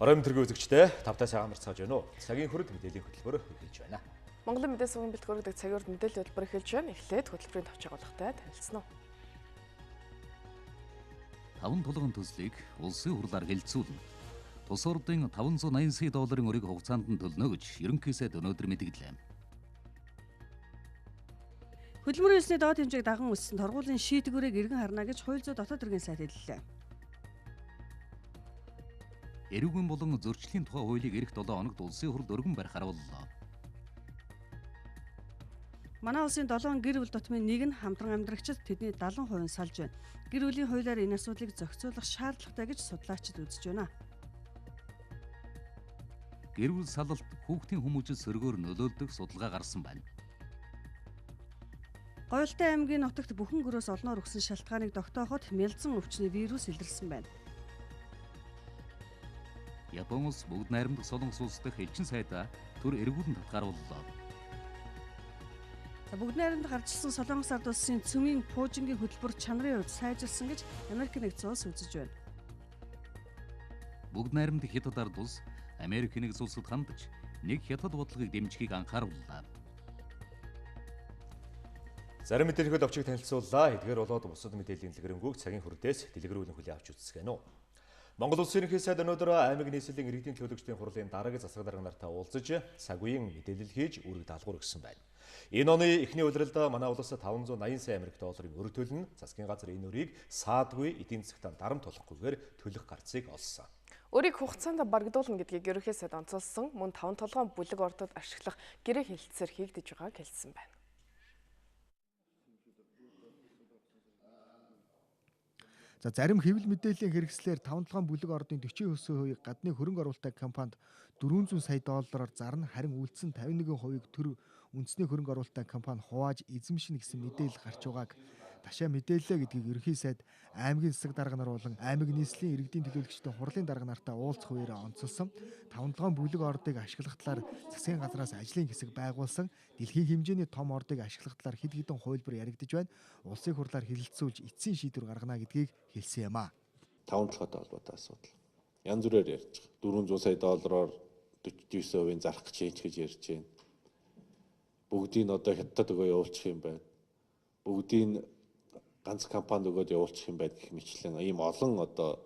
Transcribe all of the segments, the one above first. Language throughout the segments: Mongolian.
Оройн төргийн үзэгчдээ тавтай сайхан амарцгааж байна уу? Цагийн хүрд мэдээллийн хөтөлбөр эхэлж байна. Монголын мэдээ сувгийн бэлтгэл өргөдөг цагийн хүрд мэдээллийн хөтөлбөр эхэлж байна. Эхлээд хөтөлбөрийн товч агуулгатай танилцсан уу? Таван тулгын төслийг улсын хурлаар хэлэлцүүлнэ. Тус ордын 580 сая долларын өрийг хугацаанд нь төлнө гэж ерөнхий сайд өнөөдөр мэдгдлээ. Хөдөлмөрийн элсний доод хэмжээг даган өссөн торгуулийн шийдвэрийг эргэн харна гэж хууль зүйн дотоод хэргийн сайд хэллээ. Эрүүгийн болон зөрчлийн тухай хуулийг эх 7 хоногт улсын хурл өргөн барих харууллаа. Манай улсын 7 гэр бүл дутмын нэг нь хамтран амьдрагчид тэдний 70% нь салж байна. Гэр бүлийн хуулиар энэ асуудлыг зохицуулах шаардлагатай гэж судлаачид үзэж байна. Гэр бүл салалт хүүхдийн хүмүүжил сөргөөр нөлөөлдөг судалгаа гарсан байна. Гоёлтой аймгийн нутагт бүхэн гөрөөс олноор өгсөн шалтгааныг тогтооход мялзан өвчний вирус илэрсэн байна. Япон улс бүгд найрамдах Солонгос улс дахь элчин сайдаа төр эргүүлэн татгаарууллаа. Бүгд найрамдах ардчилсан Солонгос ард улсын цөмийн пуужингийн хөтөлбөр чанарын хувьд сайжирсан гэж Америк нэгдсэн улс үзэж байна. Бүгд найрамдах Хятад ард улс Америк нэгдсэн улсад хандаж нэг хятад бодлогыг дэмжихийг анхаарууллаа. Зарим мэдээлэл товчийг танилцууллаа. Эдгээр болоод бусад мэдээллийн дэлгэрэнгүй цагийн хүрдээс дэлгэрүүлэн хүлээн авч үзцгээнэ үү. Монгол Улсын ерөнхий сайд өнөөдөр аймаг нийслэлийн иргэдийн төлөөлөгчдийн хурлын дараагийн засаг дарга нартай уулзаж цаг үеийн мэдээлэл хийж үүрэг даалгавар өгсөн байна. Энэ оны эхний улиралд манай улс 580 сая Америк долларын өр төлнө. Засгийн газар энэ өрийг саадгүй эдийн засгтаа дарамт болохгүйгээр төлөх гарцыг олсон. Өрийг хугацаанд барагдуулна гэдгийг ерөнхий сайд онцолсон. Мөн таван толгоон бүлэг ордод ашиглах гэрээ хэлэлцээр хийгдэж байгааг хэлсэн байна. За зарим хэвлэл мэдээллийн хэрэгслээр таван толгоон бүлэг ордын 49%-ийг гадны хөрөнгө оруулалттай компанид 400 сая доллараар зарна, харин үлдсэн 51%-ийг төр үндэсний хөрөнгө оруулалттай компани хувааж эзэмшинэ гэсэн мэдээлэл гарч байгааг ташаа мэдээллээ гэдгийг ерөнхий сайд аймгийн засаг дарга нар болон аймаг нийслэлийн иргэдийн төлөөлөгчдийн хурлын дарга нартай уулзах үеэрээ онцолсон. Таван толгоон бүлэг ордыг ашиглах талаар засгийн газраас ажлын хэсэг байгуулсан. Дэлхийн хэмжээний том ордыг ашиглах талаар хэд хэдэн хувилбар яригдаж байна. Улсын хурлаар хэлэлцүүлж эцсийн шийдвэр гаргана гэдгийг хэлсэн юм а. Таван толгойтой холбоотой асуудал. Янз бүрээр ярьж байгаа. 400 сая доллараар 49% зарах гэж хийж гэж ярьж байна. Бүгдийг нь одоо хятад өгөө явуулчих юм байна. Бүгдийг ганц компанид өгөөд явуулчих юм байна гэх мэтлэн ийм олон одоо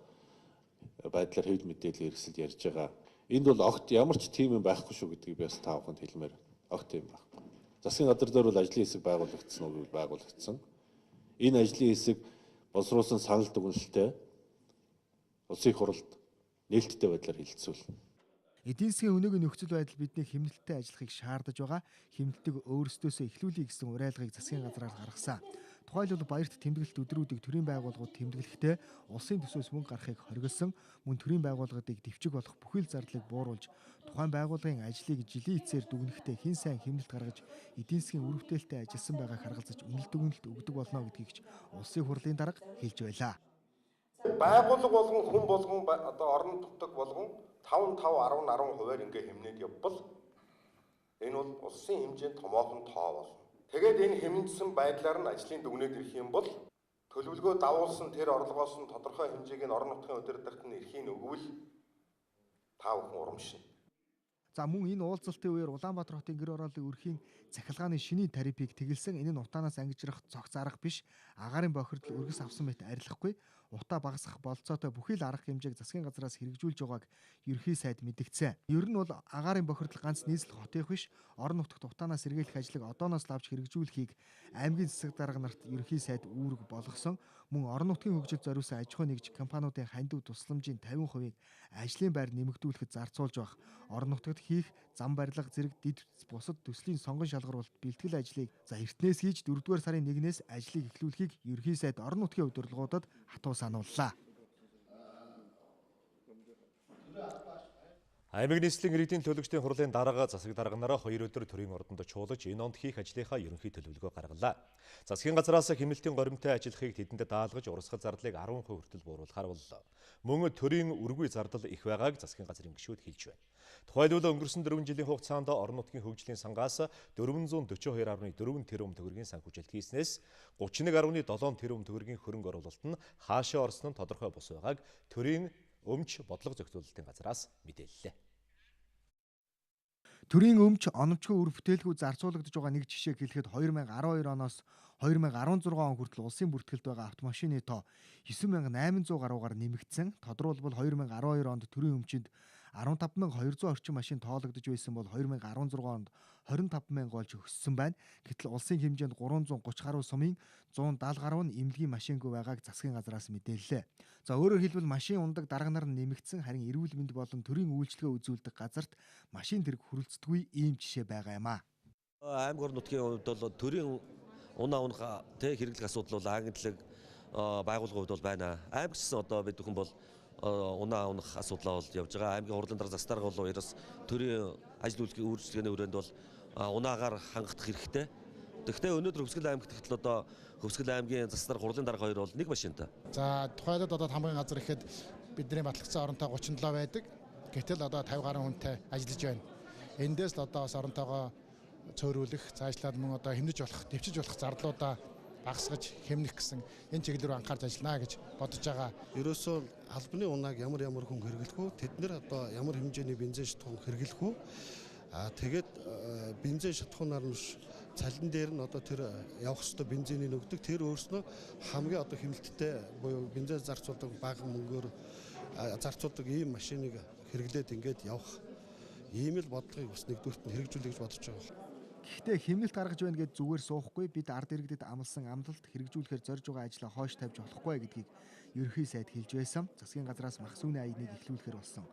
байдлаар хэвлэл мэдээлэл хэрэгсэлд ярьж байгаа. Энд бол огт ямар ч тим юм байхгүй шүү гэдгийг би бас та бүхэнд хэлмээр. Огт юм байхгүй. Засгийн газар дээр бол ажлын хэсэг байгуулагдсан уу гэвэл байгуулагдсан. Энэ ажлын хэсэг боловсруулсан санал дүгнэлттэй улсын хурлд нээлттэй байдлаар хэлэлцүүлнэ. Эдийн засгийн өнөөгийн нөхцөл байдал бидний хэмнэлттэй ажиллахыг шаардаж байгаа. Хэмнэлтийг өөрсдөөсөө эхлүүлэе гэсэн уриалгыг засгийн газраар гаргасан. Тухайлбал баярт тэмдэглэлт өдрүүдийг төрийн байгууллагууд тэмдэглэхдээ улсын төсвөөс мөнгө гарахыг хориглосон. Мөн төрийн байгууллагуудыг дэвжиг болох бүхий л зардлыг бууруулж тухайн байгууллагын ажлыг жилийн эцсээр дүгнэхдээ хэн сайн хэмнэлт гаргаж эдийн засгийн үр бүтээлтэй ажилласан байгааг харгалзаж үнэлт дүгнэлт өгдөг болно гэдгийг ч улсын хурлын дарга хэлж байлаа. Байгууллага болгон хүн болгон одоо орон нутаг болгон 5 5 10 10%-аар ингээ хэмнээд явбал энэ бол улсын хэмжээнд томоохон тоо болно. Тэгээд энэ хэмнэсэн байдлаар нь ажлын дүгнэлт ирэх юм бол төлөвлөгөө давуулсан тэр орлогоос нь тодорхой хэмжээг нь орон нутгийн удирдлагт нь эрхийг өгвөл та бүхэн урамшина. За мөн энэ уулзалтын үеэр Улаанбаатар хотын гэр хорооллын өрхийн цахилгааны шинийн тарифыг тэгэлсэн. Энэ нь утаанаас ангижрах цогц арга биш. Агаарын бохирдол өргөс авсан мэт арилгахгүй. Утаа багасгах болцоотой бүхий л арга хэмжээг засгийн газраас хэрэгжүүлж байгааг ерөнхий сайд мэдгдсэн. Ер нь бол агаарын бохирдол ганц нийслэл хотынх биш, орон нутагт утаанаас сэргийлэх ажлыг одооноос лавж хэрэгжүүлэхийг аймгийн засаг дарга нарт ерөнхий сайд үүрэг болгосон. Мөн орон нутгийн хөгжилд зориулсан аж ахуй нэгж компаниудын хандив тусламжийн 50%-ийг ажлын байр нэмэгдүүлэхэд зарцуулж байх. Орон нутагт хийх зам барилга зэрэг дэд бусад төслийн сонгон шалгаруулалт бэлтгэл ажлыг за эртнээс хийж 4-р сарын 1-ээс ажлыг эхлүүлэхийг ерөнхий сайд орон нутгийн удирдлагуудад хатуу санууллаа. Аймаг нийслэлийн иргэдийн төлөөлөгчдийн хурлын дарга засаг дарга нараа 2 өдөр төрийн ордонд чуулж энэ онд хийх ажлынхаа ерөнхий төлөвлөгөө гаргалаа. Засгийн газраас хэмнэлтийн горимтой ажиллахыг тэдэнд даалгаж урсгал зардлыг 10% хүртэл бууруулахар боллоо. Мөн төрийн үргүй зардал их байгааг засгийн газрын гишүүд хэлж байна. Тухайлбал өнгөрсөн 4 жилийн хугацаанд орон нутгийн хөгжлийн сангаас 442.4 тэрбум төгрөгийн санхүүжилт хийснээс 31.7 тэрбум төгрөгийн хөрөнгө оруулалт нь хаашаа орсон нь тодорхой бус байгааг төрийн өмч бодлого зохицуулалтын газраас мэдээллээ. Төрийн өмч оновчгүй үр бүтээлгүй зарцуулагдаж байгаа нэг жишээг хэлэхэд 2012 оноос 2016 он хүртэл улсын бүртгэлд байгаа автомашины тоо 9800 гаруйгаар нэмэгдсэн. Тодорхойлбол 2012 онд төрийн өмчинд 15200 орчим машин тоологдож байсан бол 2016 онд 25000 болж өссөн байна. Гэтэл улсын хэмжээнд 330 гаруй сумын 170 гаруй нь эмнэлгийн машингүй байгааг засгийн газраас мэдээллээ. За өөрөөр хэлбэл машин ундаг дарга нар нэмэгдсэн, харин эрүүл мэнд болон төрийн үйлчилгээ үзүүлдэг газарт машин тэрэг хүрэлцдэггүй ийм жишээ байгаа юм а. Аймаг орон нутгийн хувьд бол төрийн унаа унах тэ хэрэглэх асуудал бол агентлаг байгууллагын хувьд бол байна. Аймаг гэсэн одоо бид бүхэн бол унаа унах асуудлаа бол явж байгаа. Аймгийн хурлын дараа засаг дарга бол ерөөс төрийн ажил үйлдлийн үйлчилгээний өрөөнд бол унаагаар хангах хэрэгтэй. Тэгэхдээ өнөөдөр Хөвсгөл аймагт гэтэл одоо Хөвсгөл аймгийн засаг дарга хурлын дарга хоёр бол нэг машинтай. За тухайлбал одоо хамгийн газар ихэд бидний батлагдсан оронтой 37 байдаг. Гэтэл одоо 50 гаруй хүнтэй ажиллаж байна. Эндээс л одоо бас оронтойгоо цөөрүүлэх, цаашлаад мөн одоо хэмнэж болох, дэвчиж болох зардлуудаа багасгаж хэмнэх гэсэн энэ чиглэл рүү анхаарч ажиллана гэж бодож байгаа. Ерөөсөө албаны унааг ямар ямар хүн хэрэглэх үү? Тэд нэр одоо ямар хэмжээний бензин шатахуун хэрэглэх үү? Аа тэгээд бензин шатахуунаар нь цалин дээр нь одоо тэр явах ёстой бензинийг өгдөг. Тэр өөрснөө хамгийн одоо хэмнэлттэй буюу бензин зарцуулдаг бага мөнгөөр зарцуулдаг ийм машиныг хэрэглээд ингээд явах ийм л бодлогыг бас нэгдүгüрт нь хэрэгжүүлэх гэж бодож байгаа. Гэхдээ хэмнэлт гаргаж байна гэж зүгээр суухгүй, бид ард иргэдэд амласан амлалт хэрэгжүүлэхээр зорж байгаа ажлаа хойш тавьж болохгүй гэдгийг ерөнхий сайд хэлж байсан. Засгийн газраас мах сүүний аяныг эхлүүлэхээр болсон.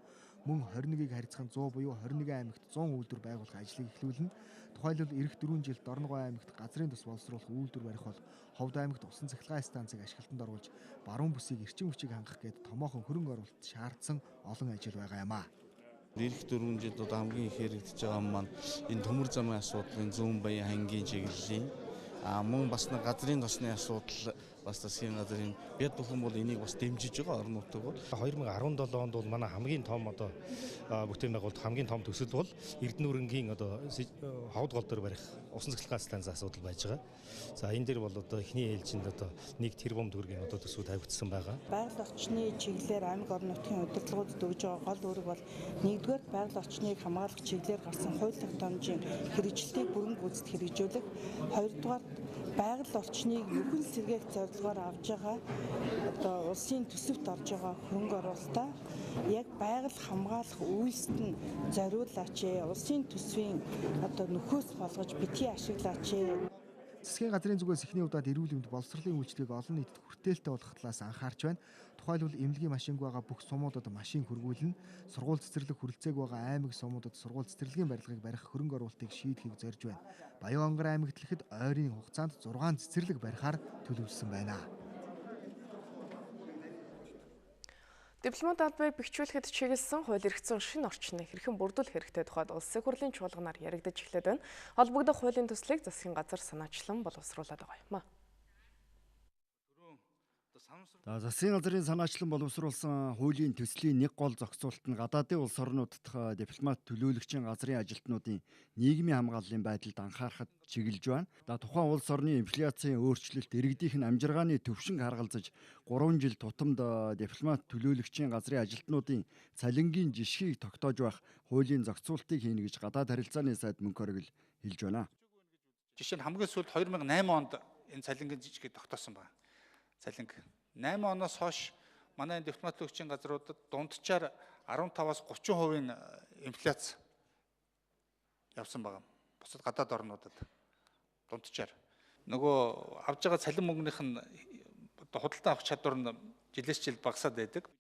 Мөн 21-ийг харьцах нь 100 буюу 21 аймагт 100 үйлдвэр байгуулах ажлыг эхлүүлнэ. Тухайлбал ирэх 4 жилд Дорногов аймагт газрын тус боловсруулах үйлдвэр барих бол Ховд аймагт усан цахилгаан станцыг ашиглалтанд оруулж баруун бүсийг эрчим хүчийг хангах гээд томоохон хөрөнгө оруулалт шаардсан олон ажил байгаа юм а. Ирэх 4 жилд одоо хамгийн их яригдж байгаа маань энэ төмөр замын асуудлын зүүн баян хангийн чиглэлийн мөн бас нэг газрын тосны асуудал бас засгийн газрын бид бүхэн бол энийг бас дэмжиж байгаа орон нутаг бол 2017 онд бол манай хамгийн том одоо бүтээн байгуулалт хамгийн том төсөл бол Эрдэнэ-Өрөнгийн одоо ховд гол дээр барих усан цахилгаан станц асуудал байж байгаа. За энэ дээр бол одоо эхний ээлжинд одоо 1 тэрбум төгрөгийн одоо төсөв тавигдсан байгаа. Байгаль орчны чиглэлээр аймаг орон нутгийн удирдлагуудад өгж байгаа гол үүрэг бол нэгдүгээр байгаль орчныг хамгаалах чиглэлээр гарсан хууль тогтоомжийн хэрэгжилтийг бүрэн гүйцэд хэрэгжүүлэх, хоёрдугаар байгаль орчныг нүхэн сэргээх зорилгоор авж байгаа одоо улсын төсөвт орж байгаа хөрөнгө оруулалтаа яг байгаль хамгаалах үйлсэд нь зориулаач, улсын төсвийн одоо нөхөөс болгож битгий ашиглаач. Засгийн газрын зүгээс эхний удаад эрүүл мэнд боловсролын үйлчилгээг олон нийтэд хүртээлтэй болгох талаас анхаарч байна. Тухайлбал эмнэлгийн машингүй байгаа бүх сумуудад машин хөргүүлнэ. Сургууль цэцэрлэг хүрэлцээг байгаа аймаг сумуудад сургууль цэцэрлэгийн барилгыг барих хөрөнгө оруулалтыг шийдэхийг зорж байна. Баян-Онгор аймагт хэлэхэд ойрын хугацаанд 6 цэцэрлэг барихаар төлөвлөсөн байна. Дипломат албыг бэхжүүлэхэд чиглэсэн хууль эрх зүйн шинэ орчныг хэрхэн бүрдүүлэх хэрэгтэй тухайд улсын хурлын чуулганаар яригдаж эхлээд байна. Холбогдох хуулийн төслийг засгийн газар санаачлан боловсруулад байгаа юм а. За засгийн газрын санаачлан боловсруулсан хуулийн төслийн нэг гол зохицуулалт нь гадаадын улс орнууд дахь дипломат төлөөлөгчийн газрын ажилтнуудын нийгмийн хамгааллын байдалд анхаарахад чиглэж байна. За тухайн улс орны инфляцийн өөрчлөлт, иргэдийнх нь амжиргааны төвшинг харгалзаж 3 жил тутамд дипломат төлөөлөгчийн газрын ажилтнуудын цалингийн жишгийг тогтоож байх хуулийн зохицуултыг хийнэ гэж гадаад харилцааны сайд Мөнхөргөл хэлж байна. Жишээ нь хамгийн сүүлд 2008 онд энэ цалингийн жишгийг тогтоосон байна. Цалинг 8 оноос хойш манай дипломат төлөөлөгчийн газруудад дунджаар 15-аас 30% инфляц явсан байгаа. Бусад гадаад орнуудад дунджаар. Нөгөө авж байгаа цалин мөнгөнийх нь одоо худалдан авах чадвар нь жилээс жил багасаад байдаг.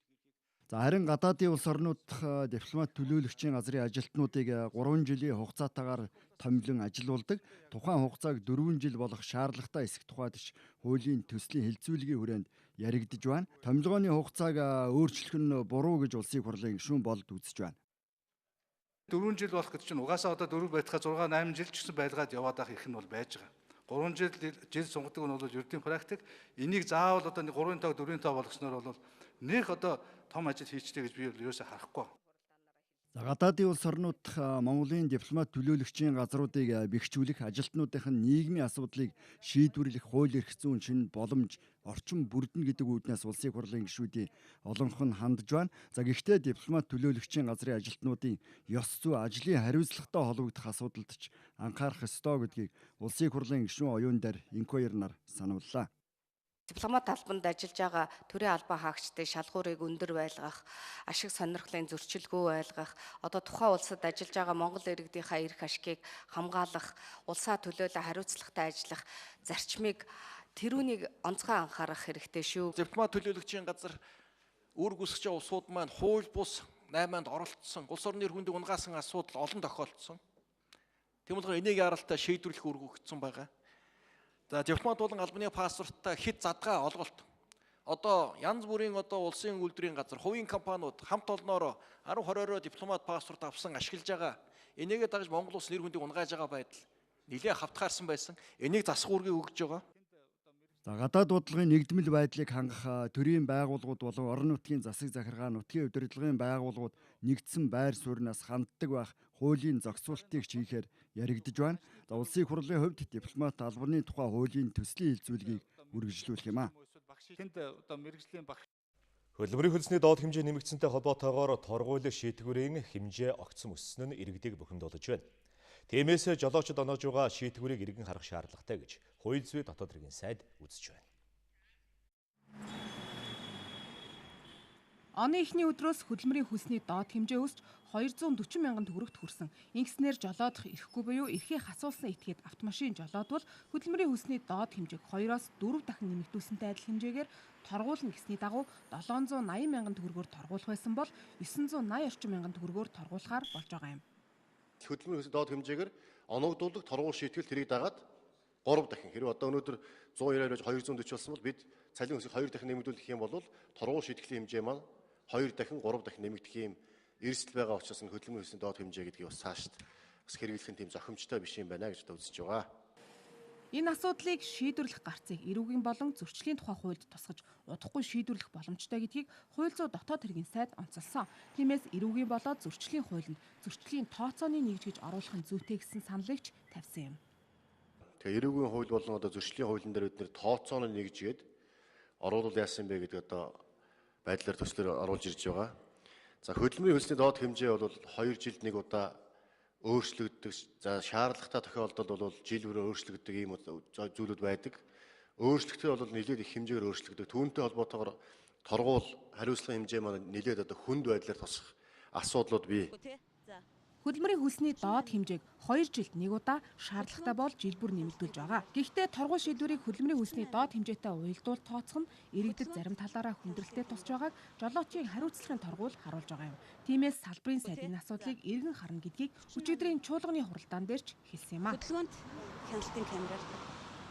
За харин гадаадын улс орнууд дахь дипломат төлөөлөгчийн газрын ажилтнуудыг 3 жилийн хугацаатаагаар томилон ажилуулдаг. Тухайн хугацааг 4 жил болох шаардлагатай эсэх тухайд ч хуулийн төслийн хэлэлцүүлгийн хүрээнд яригдж байна. Томилгооны хугацааг өөрчлөх нь буруу гэж улсын хурлын гишүүн болд үзэж байна. 4 жил болох гэдэг чинь угаасаа одоо 4 байтгаа 6 8 жил ч гэсэн байлгаад яваад байх их нь бол байж байгаа. 3 жил сунгадаг нь бол ердийн практик. Энийг заавал одоо 3-ын тоо 4-ийн тоо болгосноор бол нэх одоо том ажил хийчтэй гэж би ерөөсөө харахгүй. За гадаадын улс орнууд Монголын дипломат төлөөлөгчийн газруудыг бэхжүүлэх, ажилтнуудын нийгмийн асуудлыг шийдвэрлэх хууль эрх зүйн шинэ боломж орчин бүрдэнэ гэдэг үүднээс улсын хурлын гишүүдийн олонх нь хандж байна. За гэхдээ дипломат төлөөлөгчийн газрын ажилтнуудын ёс зүй, ажлын хариуцлагатай холбогдох асуудалд ч анхаарах ёстой гэдгийг улсын хурлын гишүүн оюун дээр Инкоер нар санууллаа. Дипломат албанд ажиллаж байгаа төрийн албан хаагчдын шалгуурыг өндөр байлгах, ашиг сонирхлын зөрчилгүй байлгах, одоо тухайн улсад ажиллаж байгаа Монгол иргэдийнхаа эрх ашгийг хамгаалах, улсаа төлөөлөн хариуцлагатай ажиллах зарчмыг тэрүүнийг онцгой анхаарах хэрэгтэй шүү. Дипломат төлөөлөгчийн газар үүрэг үүсгэж байгаа улсууд маань хууль бус 8-нд оролцсон, улс орны эрх мэндийг унгаасан асуудал олон тохиолдсон. Тийм болохоор энийг яралтай шийдвэрлэх үүрэг өгсөн байгаа. За дипломат болон албаны паспорттой хэд задгаа олголт. Одоо янз бүрийн одоо улсын үйлдвэрийн газар, хувийн компаниуд хамт олноороо 10 20-ороо дипломат паспорт авсан ашиглаж байгаа. Энийгээ дагаж Монгол улс нэр хүндийг унгааж байгаа байдал нэлээд хавтгаарсан байсан. Энийг засах үүргийг өгж байгаа. За гадаад бодлогын нэгдмэл байдлыг хангах төрийн байгууллагууд болон орон нутгийн засаг захиргаа, нутгийн удирдлагын байгууллагууд нэгдсэн байр сууриас ханддаг байх хуулийн зохицуултыг хийхээр яригдж байна. За улсын хурлын хувьд дипломат албаны тухай хуулийн төслийн хилцүүлгийг үргэлжлүүлэх юм а. Тэнд одоо мэргэжлийн багш Хөдөлмөрийн хөлсний доод хэмжээ нэмэгдсэнтэй холбоотойгоор торгуулийн шийтгэврийн хэмжээ огцом өссөн нь иргэдийг бухимдуулж байна. Тиймээс жолоочид оноож байгаа шийтгэврийг эргэн харах шаардлагатай гэж хууль зүйн дотоод хэргийн сайд үзэж байна. Оны эхний өдрөөс хөдөлмөрийн хөлсний доод хэмжээ өсч 240 мянган төгрөгт хүрсэн. Ингэснээр жолоодох эрхгүй буюу эрхээ хасуулсан этгээд автомашин жолоодвол хөдөлмөрийн хөлсний доод хэмжээг 2-оос 4 дахин нэмэгдүүлсэнтэй адил хэмжээгээр торгуулна гэсний дагуу 780 мянган төгрөгөөр торгуулах байсан бол 980 орчим мянган төгрөгөөр торгуулахаар болж байгаа юм. Хөдөлмөрийн хөлсний доод хэмжээгээр оногдуулах торгуул шийтгэл тэрийг дагаад 3 дахин. Хэрвээ одоо өнөөдөр 192 240 болсон бол бид цалин хөлсийг 2 дахин нэмэгдүүлэх юм бол торгуул шийтгэлийн хэмжээ маань 2 дахин 3 дахин нэмэгдэх юм эрсдэл байгаа учраас энэ хөдөлмөрийн хөлсний доод хэмжээ гэдгийг бас цаашд бас хэрэглэх нь тийм зохимжтой биш юм байна гэж одоо үзэж байгаа. Энэ асуудлыг шийдвэрлэх гарцыг эрүүгийн болон зөрчлийн тухай хуульд тусгаж удахгүй шийдвэрлэх боломжтой гэдгийг хууль зүйн дотоод хэргийн сайд онцолсон. Тиймээс эрүүгийн болоод зөрчлийн хуулинд зөрчлийн тооцооны нэгж гэж оруулах нь зүйтэй гэсэн саналыг ч тавьсан юм. Тэгээ эрүүгийн хууль болон одоо зөрчлийн хуулийн дээр бид нэр тооцооны нэгж гээд оруулал яасан бэ гэдэг одоо байдлаар төслөөр оруулж ирж байгаа. За хөдөлмөрийн хөлсний доод хэмжээ бол 2 жилд нэг удаа өөрчлөгддөг. За шаардлагатай тохиолдолд бол жил бүрээ өөрчлөгддөг ийм зүйлүүд байдаг. Өөрчлөгдөхөөр бол нэлээд их хэмжээгээр өөрчлөгддөг. Түүнтэй холбоотойгоор торгуул хариуцлагын хэмжээ маань нэлээд одоо хүнд байдлаар тусах асуудлууд бий. Хөдөлмөрийн хөлсний доод хэмжээг 2 жилд нэг удаа шаардлагатай бол жил бүр нэмэгдүүлж байгаа. Гэхдээ торгуул шийдвэрийг хөдөлмөрийн хөлсний доод хэмжээтэй уялдуул тооцох нь иргэдэд зарим талаараа хүндрэлтэй тусч байгааг жолоочийн хариуцлагын торгуул харуулж байгаа юм. Тиймээс салбарын сайд энэ асуудлыг эргэн харна гэдгийг өчигдрийн чуулганы хуралдаан дээр ч хэлсэн юм а. Хөдөлгөөнд хяналтын камераар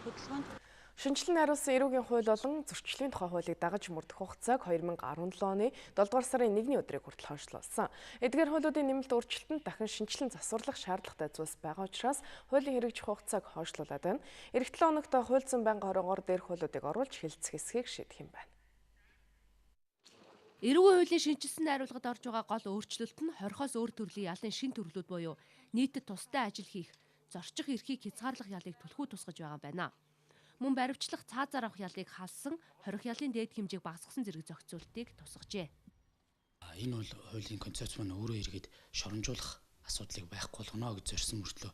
хөдөлгөөнд Шинжилэн найруулсан эрүүгийн хууль болон зөрчлийн тухай хуулийг дагаж мөрдөх хугацааг 2017 оны 7 дугаар сарын 1-ний өдрийг хүртэл хойшлуулсан. Эдгээр хуулиудын нэмэлт өөрчлөлтөнд дахин шинжилэн засварлах шаардлагатай зүйлс байгаа учраас хуулийн хэрэгжих хугацааг хойшлуулад байна. Ирэх 7 хоногт хууль зүйн байнгын хороонгоор дээрх хуулиудыг оруулж хэлэлцэх хэсгийг шийдэх юм байна. Эрүүгийн хуулийн шинжилсэн найруулгад орж байгаа гол өөрчлөлт нь хорхоос өөр төрлийн ялын шин төрлүүд буюу нийтэд тустай ажил хийх, зорчих эрхийг хязгаарлах ялыг түлхүү тусгаж байгаа юм байна. Мөн баривчлах цаазаар авах ялыг халсан, хорих ялын дээд хэмжээг багасгасан зэрэг зохицуултыг тусгажээ. Энэ бол хуулийн концепц маань өөрөө эргээд шоронжуулах асуудлыг байхгүй болгоно гэж зорьсон мөртлөө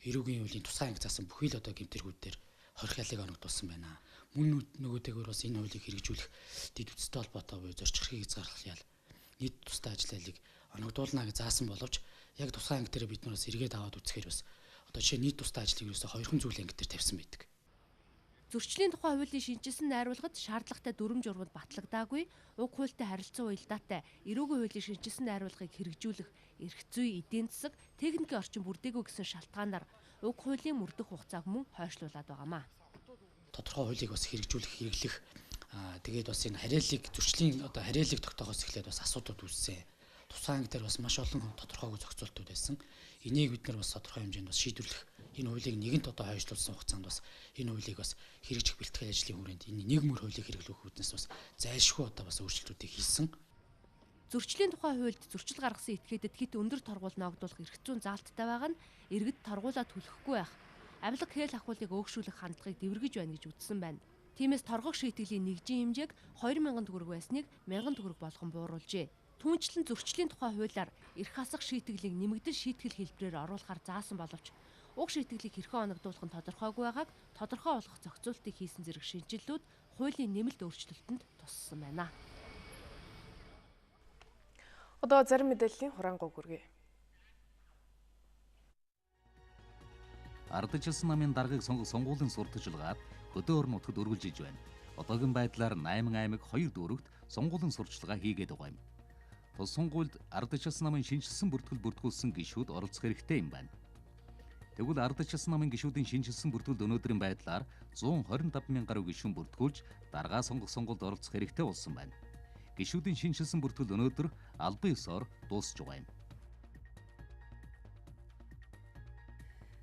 эрүүгийн хуулийн тусгай анги заасан бүхий л одоо гэмтэргүүд дээр хорих ялыг оногдуулсан байна. Мөн нөгөөтэйгөр бас энэ хуулийг хэрэгжүүлэх дэд үтстэй холбоотой буюу зорчих эрхийг хязгаарлах ял нийт тустай ажил ялыг оногдуулна гэж заасан боловч яг тусгай анги дээр бид нар бас эргээд аваад үзэхээр бас одоо жишээ нийт тустай ажлыг ерөөсөө хоёрхан зүйл анги дээр тавьсан байдаг. Зөрчлийн тухай хуулийн шинжилсэн найруулгад шаардлагатай дүрэм журманд батлагдаагүй, уг хуультай харилцан уялдаатай эрүүгийн хуулийн шинжилсэн найруулгыг хэрэгжүүлэх эрх зүй, эдийн засаг, техникийн орчин бүрдээгүй гэсэн шалтгаанаар уг хуулийн мөрдөх хугацааг мөн хойшлуулад байгаамаа. Тодорхой хуулийг бас хэрэгжүүлэх, хэрэглэх, тэгээд бас энэ хариаллыг зөрчлийн одоо хариаллыг тогтоохоос эхлээд бас асуудлууд үүссэн. Тусгай анги дээр бас маш олон тодорхойгүй зохицуултууд байсан. Энийг бид нар бас тодорхой хэмжээнд бас шийдвэрлэх энэ хуулийг нэгэнт одоо хойшлуулсан хугацаанд бас энэ хуулийг бас хэрэгжих бэлтгэл ажлын хүрээнд энэ нэг мөр хуулийг хэрэглэх үүднээс бас зайлшгүй одоо бас өөрчлөлтүүдийг хийсэн. Зөрчлийн тухай хуульд зөрчил гаргасан этгээдэд хэт өндөр торгуул ноогдуулах эрх зүйн заалттай байгаа нь иргэд торгуулаа төлөхгүй байх, авилга хэл хахуулыг өөгшүүлэх хандлагыг дэвэргэж байна гэж үзсэн байна. Тиймээс торгох шийтгэлийн нэгжийн хэмжээг 2000 төгрөг байсныг 1000 төгрөг болгон бууруулжээ. Түүнчлэн зөрчлийн тухай хуулиар эрх асах шийтгэлийг нэмэгдэн шийтгэл хэлбэрээр оруулахар заасан боловч уг шийтгэлийг хэрхэн оногдуулах нь тодорхойгүй байгааг тодорхой болгох зохицуултыг хийсэн зэрэг шинэчлэлүүд хуулийн нэмэлт өөрчлөлтөнд туссан байна. Одоо зарим мэдээллийн хураангуй хүргэе. Ардчилсан намын даргаыг сонгох сонгуулийн сурталчилгаад хөдөө орон нутагт өргөлжиж байна. Одоогийн байдлаар 8 аймаг 2 дүүрэгт сонгуулийн сурталчилгаа хийгээд байгаа юм. Тус сонгуульд ардчилсан намын шинэчилсэн бүртгэл бүртгүүлсэн гишүүд оролцох хэрэгтэй юм байна. Тэгвэл ардчилсан намын гишүүдийн шинэчилсэн бүртгэлд өнөөдрийн байдлаар 125 мянган гаруй гишүүн бүртгүүлж даргаа сонгох сонгуульд оролцох хэрэгтэй болсон байна. Гишүүдийн шинэчилсэн бүртгэл өнөөдөр албан ёсоор дуусч байгаа юм.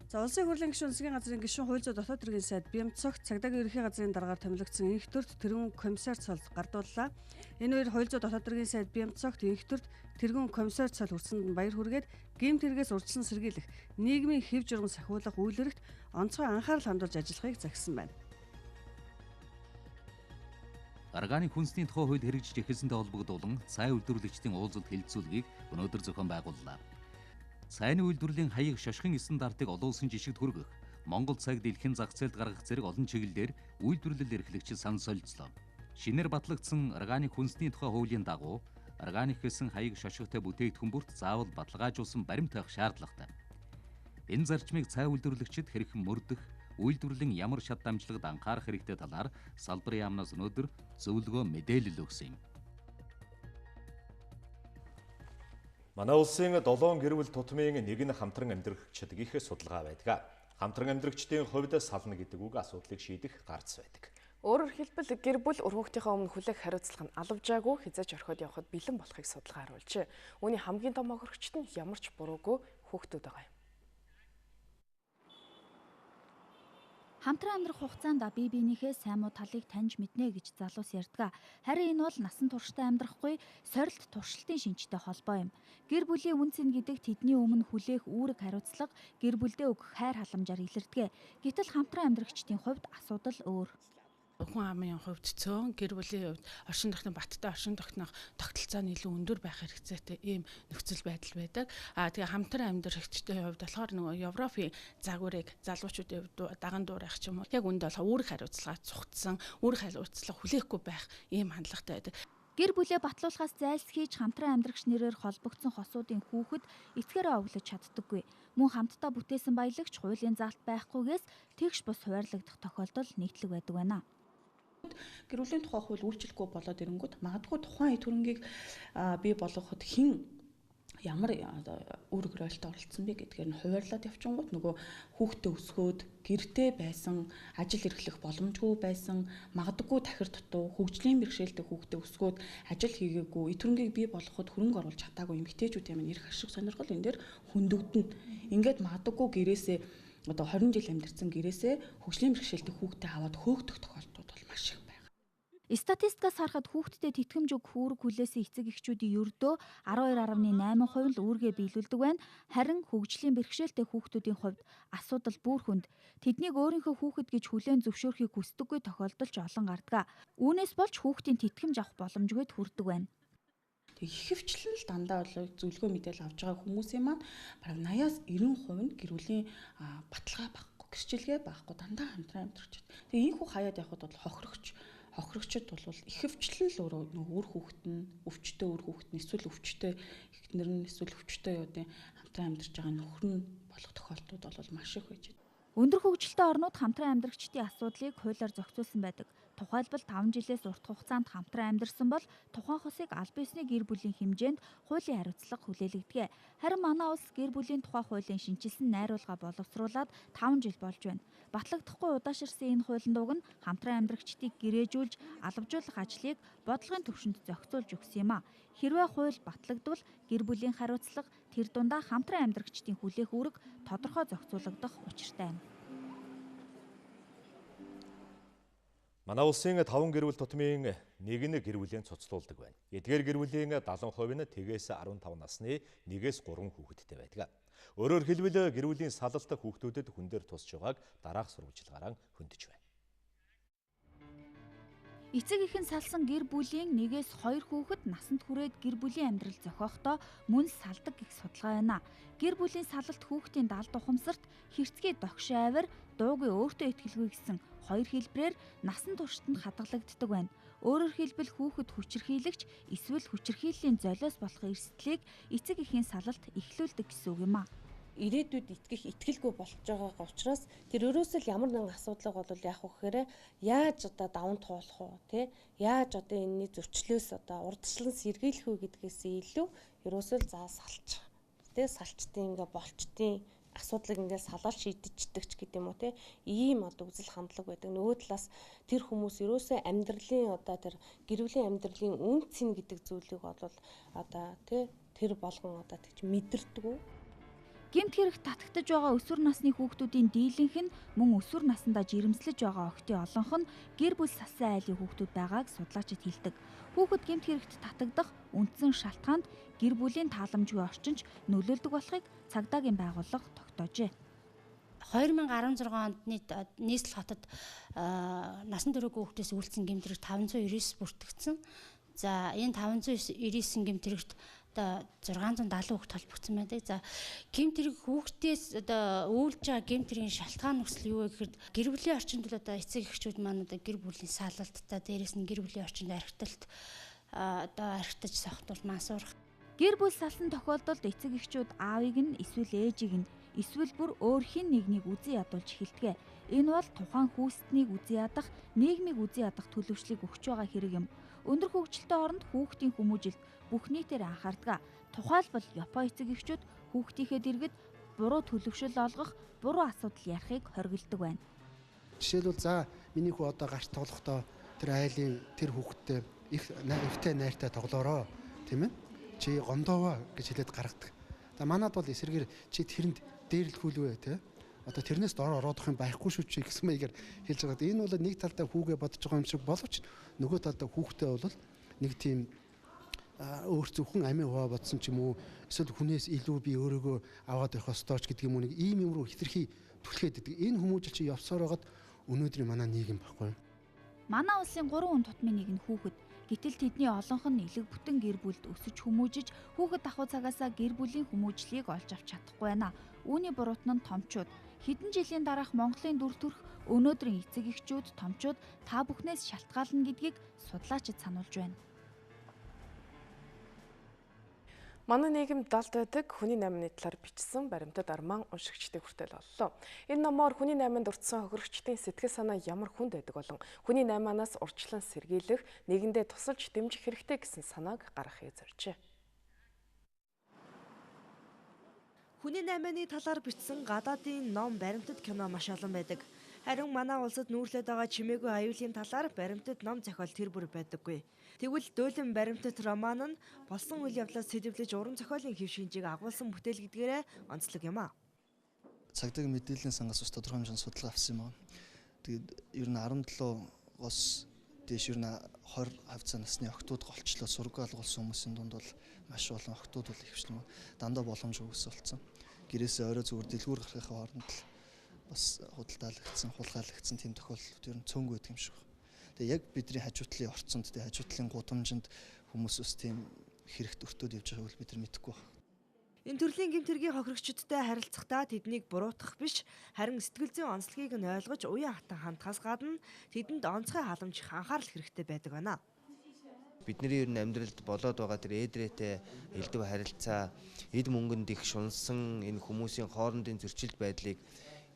За улсын хурлын гишүүн засгийн газрын гишүүн хууль зүйн дотоод хэргийн сайд Бямцогт цагдаагийн ерөнхий газрын даргаар томилогдсон энх төрт тэргүүн комиссар цол гардууллаа. Энэ үеэр хууль зүйн дотоод хэргийн сайд Бямцогт энх төрт тэргүүн комиссар цол хүрсэнд нь баяр хүргээд гэмт хэрэгээс урьдчилан сэргийлэх, нийгмийн хэв журам сахиулах үйлрэгт онцгой анхаарал хандуулж ажиллахыг захисан байна. Органик хүнсний тухай хууль хэрэгжиж эхэлсэнтэй холбогдуулан цай үйлдвэрлэгчдийн уулзалт хэлэлцүүлгийг өнөөдөр зохион байгууллаа. Цайны үйлдвэрлэлийн хаяг шошгын стандартыг олон улсын жишгт хүргэх, Монгол цайг дэлхийн зах зээлд гаргах зэрэг олон чиглэлээр үйлдвэрлэл эрхлэгчид санал солилцлоо. Шинээр батлагдсан органик хүнсний тухай хуулийн дагуу органик гэсэн хаяг шошготой бүтээгдэхүүн бүрт заавал баталгаажуулсан баримт тавих шаардлагатай. Энэ зарчмыг цай үйлдвэрлэгчид хэрхэн мөрдөх, үйлдвэрлэлийн ямар шат дамжлагад анхаарах хэрэгтэй талаар салбарын яамнаас өнөөдөр зөвлөгөө мэдээлэл өгсөн юм. Манай улсын 7 гэр бүл тутмын нэг нь хамтран амьдрагчид гэх судалгаа байдаг. Хамтран амьдрагчдын хувьд сална гэдэг үг асуудлыг шийдэх гарц байдаг. Өөрөөр хэлбэл гэр бүл үр хүүхдийнхээ өмнө хүлээх хариуцлага нь алавжаагүй хязгаарч орхиод явахад бэлэн болохыг судалгаа харуулжээ. Үүний хамгийн том хохирогчд нь ямар ч буруугүй хүүхдүүд байгаа юм. Хамтран амьдрах хугацаанд бие биенийхээ сайн муу талыг таньж мэднэ гэж залуус ярьдаг. Харин энэ бол насан туршдаа амьдрахгүй сорилт туршилтын шинжтэй холбоо юм. Гэр бүлийн үн цэн гэдэг тэдний өмнө хүлээх үүрэг хариуцлага гэр бүлдээ өгөх хайр халамжаар илэрдэг. Гэтэл хамтран амьдрагчдын хувьд асуудал өөр. Хүн амын хувьд цөөн, гэр бүлийн хувьд оршин тогтнох баттай оршин тогтнох тогтолцоо нь илүү өндөр байх хэрэгцээтэй ийм нөхцөл байдал байдаг. Аа тэгээ хамтран амьдрагчдын хувьд болохоор нөгөө Европын загварыг залуучуудын хувьд даган дуурайх ч юм уу яг үнд болохоор үүрэг хариуцлага цугтсан, үүрэг хариуцлага хүлээхгүй байх ийм хандлагатай байдаг. Гэр бүлээ батлуулахаас зайлсхийж хамтран амьдрагч нэрээр холбогдсон хосуудын хүүхэд эцгээрээ овлож чаддаггүй. Мөн хамтдаа бүтээсэн баялагч хуулийн заалт байхгүйгээс тэгш бус хуваарлагдах тохиолдол нийтлэг байдаг байна. Гэр бүлийн тухай хууль үйлчлэхгүй болоод ирэнгүүт магадгүй тухайн эд хөрөнгийг бий болгоход хэн ямар үүрэг ролтой оролцсон бэ гэдгээр нь хуваарлаад явчихгоот нөгөө хүүхдээ өсгөөд гэртээ байсан, ажил эрхлэх боломжгүй байсан, магадгүй тахир дутуу, хөгжлийн бэрхшээлтэй хүүхдээ өсгөөд ажил хийгээгүй, эд хөрөнгийг бий болгоход хөрөнгө оруулж чадаагүй эмэгтэйчүүдийн минь эрх ашиг сонирхол энэ дээр хөндөгдөнө. Ингээд магадгүй гэрээсээ одоо 20 жил амьдарсан гэрээсээ хөгжлийн бэрхшээлтэй хүүхдээ аваад хөөгдөх тохиолдлууд бол маш их байна. Статистикаас харахад хүүхдэд тэтгэмж өгөх үүрэг хүлээсэн эцэг эхчүүдийн ердөө 12.8% л үүргээ биелүүлдэг байна. Харин хөгжлийн бэрхшээлтэй хүүхдүүдийн хувьд асуудал бүр хүнд. Тэднийг өөрийнхөө хүүхэд гэж хүлээн зөвшөөрөхийг хүсдэггүй тохиолдол ч олон гардаг. Үүнээс болж хүүхдийн тэтгэмж авах боломжгүйд хүрдэг байна. Тэг ихэвчлэн л дандаа бол зөвлөгөө мэдээлэл авч байгаа хүмүүсийн маань бараг 80-аас 90% нь гэр бүлийн баталгаа байхгүй, гэрчилгээ байхгүй дандаа хамтран амьдрч байна. Тэг ийхүү хаяад явхад бол хохирогчд бол ихэвчлэн л өөрөө нөгөө үр хүүхэд нь, өвчтөй үр хүүхэд нь, эсвэл өвчтөй эхнэр нь, эсвэл өвчтөй юудын хамтран амьдарч байгаа нөхөр нь болох тохиолдлууд бол маш их байж байна. Өндөр хөгжилтэй орнууд хамтран амьдрагчдын асуудлыг хуулиар зохицуулсан байдаг. Тухайлбал 5 жилээс урт хугацаанд хамтран амьдарсан бол тухайн хосыг аль биесний гэр бүлийн хэмжээнд хуулийн хариуцлага хүлээлгдэг. Харин манай улс гэр бүлийн тухай хуулийн шинэчилсэн найруулга боловсруулад 5 жил болж байна. Батлагдахгүй удаашрсан энэ хуулийн дууг нь хамтран амьдрагчдыг гэрээжүүлж алавжуулах ажлыг бодлогын түвшинд зохицуулж өгсөн юм а. Хэрвээ хууль батлагдвал гэр бүлийн хариуцлага тэр дундаа хамтран амьдрагчдын хүлээх үүрэг тодорхой зохицуулагдах учиртай юм. Манай улсын 5 гэр бүл тутмын нэг нь гэр бүлийн цуцлуулдаг байна. Эдгээр гэр бүлийн 70% нь тэгээс 15 насны 1-ээс 3 хүүхэдтэй байдаг. Өөрөөр хэлбэл гэр бүлийн салалт хүүхдүүдэд хүн дээр тусч байгааг дараах сурвалжлагаараа хөндөж байна. Эцэг эхэн салсан гэр бүлийн 1-ээс 2 хүүхэд насанд хүрээд гэр бүлийн амьдрал зохиохдоо мөн салдаг гэх судалгаа байна. Гэр бүлийн салалт хүүхдийн далд ухамсарт хэрцгий догш авир, дуугүй өөртөө итгэлгүй гэсэн хоёр хэлбэрээр насан туршид нь хадгалагддаг байна. Өөрөөр хэлбэл хүүхэд хүчирхийлэгч эсвэл хүчирхийллийн золиос болох эрсдлийг эцэг эхийн салалт эхлүүлдэг гэсэн үг юм а. Ирээдүйд итгэх итгэлгүй болж байгаа учраас тэр өөрөөсөө л ямар нэгэн асуудлыг бол яах вэ гэхээр яаж одоо даван туулах уу тий, яаж одоо энэний зөрчлөөс одоо урдчлан сэргийлэх үү гэдгээс илүү ерөөсөө л за салчих тий, салчтын ингээ болчтын асуудлыг ингээ салаад шийдчихдэг ч гэдэг юм уу тий, ийм одоо үзэл хандлага байдаг. Нөгөө талаас тэр хүмүүс ерөөсөө амьдралын одоо тэр гэр бүлийн амьдралын үн цэн гэдэг зүйлийг бол одоо тий тэр болгон одоо тэгж мэдэрдэг. Гэмт хэрэг татагдаж байгаа өсвөр насны хүүхдүүдийн дийлэнх нь мөн өсвөр насндаа жирэмслэж байгаа охидын олонх нь гэр бүл салсан айлын хүүхдүүд байгааг судлаачид хэлдэг. Хүүхэд гэмт хэрэгт татагдах үндсэн шалтгаанд гэр бүлийн тааламжгүй орчинч нөлөөлдөг болохыг цагдаагийн байгууллага тогтоожээ. 2016 онд нийслэл хотод насан туршид хүүхдээс үйлдсэн гэмт хэрэг 599 бүртгэгдсэн. За энэ 599 гэмт хэрэгт одоо 670 хүүхэд холбогдсон байдаг. За гэмт хэрэг хүүхдээс одоо үйлж байгаа гэмт хэргийн шалтгаан нөхцөл юу вэ гэхээр гэр бүлийн орчинд бол одоо эцэг эхчүүд маань одоо гэр бүлийн салалттай, дээрээс нь гэр бүлийн орчинд архиталт одоо архитаж сохтвол мансуурах. Гэр бүл салсан тохиолдолд эцэг эхчүүд аавыг нь эсвэл ээжийг нь эсвэл бүр өөр хэн нэгнийг үзэн ядуулж эхэлдэг. Энэ бол тухайн хүүстнийг үзэн ядах, нийгмийг үзэн ядах төлөвшлийг өгч байгаа хэрэг юм. Өндөр хөгжилтэй оронд хүүхдийн хүмүүжилт бүх нийтээр анхаардаг. Тухайлбал Япон эцэг эхчүүд хүүхдийнхээ дэргэд буруу төлөвшөл олгох, буруу асуудал ярихыг хориглодог байна. Жишээлбэл за миний хүү одоо гарт тоглохдоо тэр айлын тэр хүүхдтэй их эвтэй найртай тоглоороо тийм ээ. Чи гомдооваа гэж хэлээд гаргадаг. За манад бол эсрэгээр чи тэрэнд дээрлэхүүлвэ тийм. Одоо тэрнээс дор ороодох юм байхгүй шүү чи гэсэн маягаар хэлж байгаа. Энэ бол нэг талдаа хүүгээ бодож байгаа юм шиг боловч нөгөө талдаа хүүхдээ бол нэг тийм өөр зөвхөн амийн хуваа бодсон ч юм уу эсвэл хүнээс илүү би өөрийгөө аваад явах ёстой ч гэдэг юм уу нэг ийм юм руу хитрхи түлхээд байдаг. Энэ хүмүүжил чи явсаар байгаад өнөөдрийн манай нийгэм байхгүй. Манай улсын 3 хүн тутмын нэг нь хүүхэд. Гэтэл тэдний олонх нь элэг бүтэн гэр бүлд өсөж хүмүүжиж хүүхэд ахуй цагаасаа гэр бүлийн хүмүүжлийг олж авч чадахгүй байна. Үүний буруутан нь томчууд. Хэдэн жилийн дараах Монголын дүр төрх өнөөдрийн эцэг эхчүүд, томчууд та бүхнээс шалтгаална гэдгийг судлаачид сануулж байна. Манай нийгэмд далд байдаг хүний наймны талаар бичсэн баримтат арман уншигчдыг хүртэл оллоо. Энэ номоор хүний найманд өртсөн хохирогчдын сэтгэл санаа ямар хүнд байдаг болон хүний наймаанаас урьдчилан сэргийлэх, нэгэндээ тусалж дэмжих хэрэгтэй гэсэн санааг гаргахыг зоржээ. Хүний наймааны талаар бичсэн гадаадын ном, баримтат кино маш олон байдаг. Харин манай улсад нүүрлээд байгаа чимээгүй аюулын талаар баримтат ном зохиол тэр бүр байдаггүй. Тэгвэл Дуулан баримтат роман нь болсон үйл явдлаас сэдэвлэж уран зохиолын хэв шинжийг агуулсан бүтээл гэдгээрээ онцлог юм а. Цагдаагийн мэдээллийн сангаас бас тодорхой хэмжээний судалгаа авсан юм аа. Тэгээд ер нь 17-оос дээш ер нь 20 хавцаа насны охтууд голчлоо сургууль алгуулсан хүмүүсийн дунд бол маш олон охтууд бол ихэвчлэн дандаа боломж өгсөн болсон. Гэрээсээ орой зүгээр дэлгүүр гарахын хооронд л бас худалдаалагдсан, хулгайлагдсан тийм тохиолдлууд ер нь цөөнгүй байдаг юм шиг байна. Тэгээ яг бидний хажуу талын орцонд, тэгээ хажуу талын гудамжинд хүмүүс бас тийм хэрэгт өртөөд явж байгааг бол бид нар мэдэхгүй байна. Энэ төрлийн гэмт хэргийн хохирогчдтой харилцахдаа тэднийг буруутгах биш, харин сэтгэл зүйн онцлогийг нь ойлгож уян хатан хандхаас гадна тэдэнд онцгой халамж их анхаарал хэрэгтэй байдаг байна. Бидний ер нь амьдралд болоод байгаа тэр эдрээтэй элдв харилцаа, эд мөнгөнд их шунсан энэ хүмүүсийн хоорондын зөрчилд байдлыг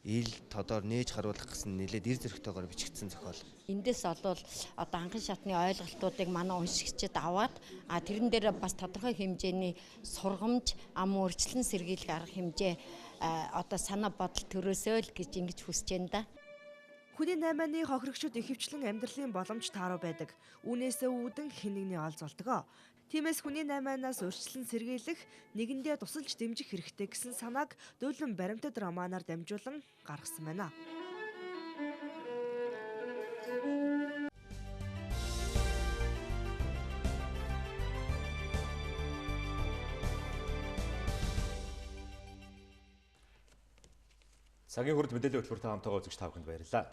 ил тодор нээж харуулах гэсэн нэлээд эр зөрөгтэйгээр бичигдсэн зохиол. Эндээс олвол одоо анхан шатны ойлголтуудыг манай уншигчид аваад тэрэн дээр бас тодорхой хэмжээний сургамж, ам өөрчлөн сэргийлэх арга хэмжээ одоо санаа бодол төрөөсөө л гэж ингэж хүсэж байна да. Хүний наймааны хохирогчид ихэвчлэн амьдралын боломж тааруу байдаг. Үүнээсээ үүдэн хэн нэгний олзолдог. Тиймээс хүний наймаанаас урьдчилан сэргийлэх, нэгэндээ тусалж дэмжих хэрэгтэй гэсэн санааг Дуулан баримтат романаар дамжуулан гаргасан байна. Цагийн хүрд мэдээллийн хөтөлбөртэй хамтаа үзэгч та бүхэнд баярлалаа.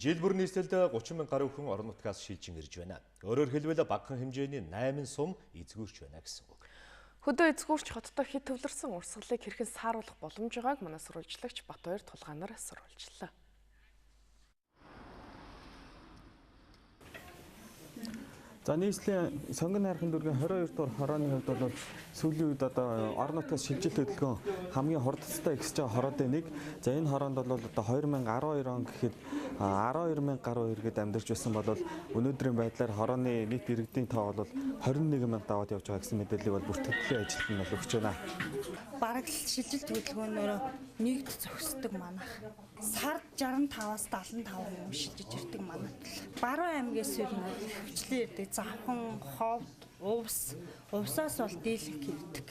Жил бүр нийслэлд 30 мянга гаруй хүн орон нутгаас шилжин ирж байна. Өөрөөр хэлбэл багахан хэмжээний 8 сум эзгүүрч байна гэсэн үг. Хөдөө эзгүүрч хоттой хэд төвлөрсөн урсгалыг хэрхэн сааруулах боломж байгааг манай сурвалжлагч Батбаяр Тулгаанаар сурвалжлаа. За нийслэлийн сонгон найрхан дүүргийн 22 дугаар хорооны хувьд бол сүүлийн үед одоо орон нутгаас шилжилт хөдөлгөөн хамгийн хурдцтай ихсэж байгаа хороодын нэг. За энэ хороонд бол одоо 2012 он гэхэд 12 мянга гаруй иргэд амьдарч байсан бол өнөөдрийн байдлаар хорооны нийт иргэдийн тоо бол 21 мянга даваад явж байгаа гэсэн мэдээллийг бол бүртгэлийн ажилтан нь бол өгч байна. Бараг л шилжилт хөдөлгөөнөөр нэгд зогсдог манах. Сард 65-аас 75 хүн шилжиж ирдэг манайд. Баруун аймгаас ер нь хөвчлэн ирдэг. Завхан, Ховд, Увс, Увсаас бол дийлэнх ирдэг.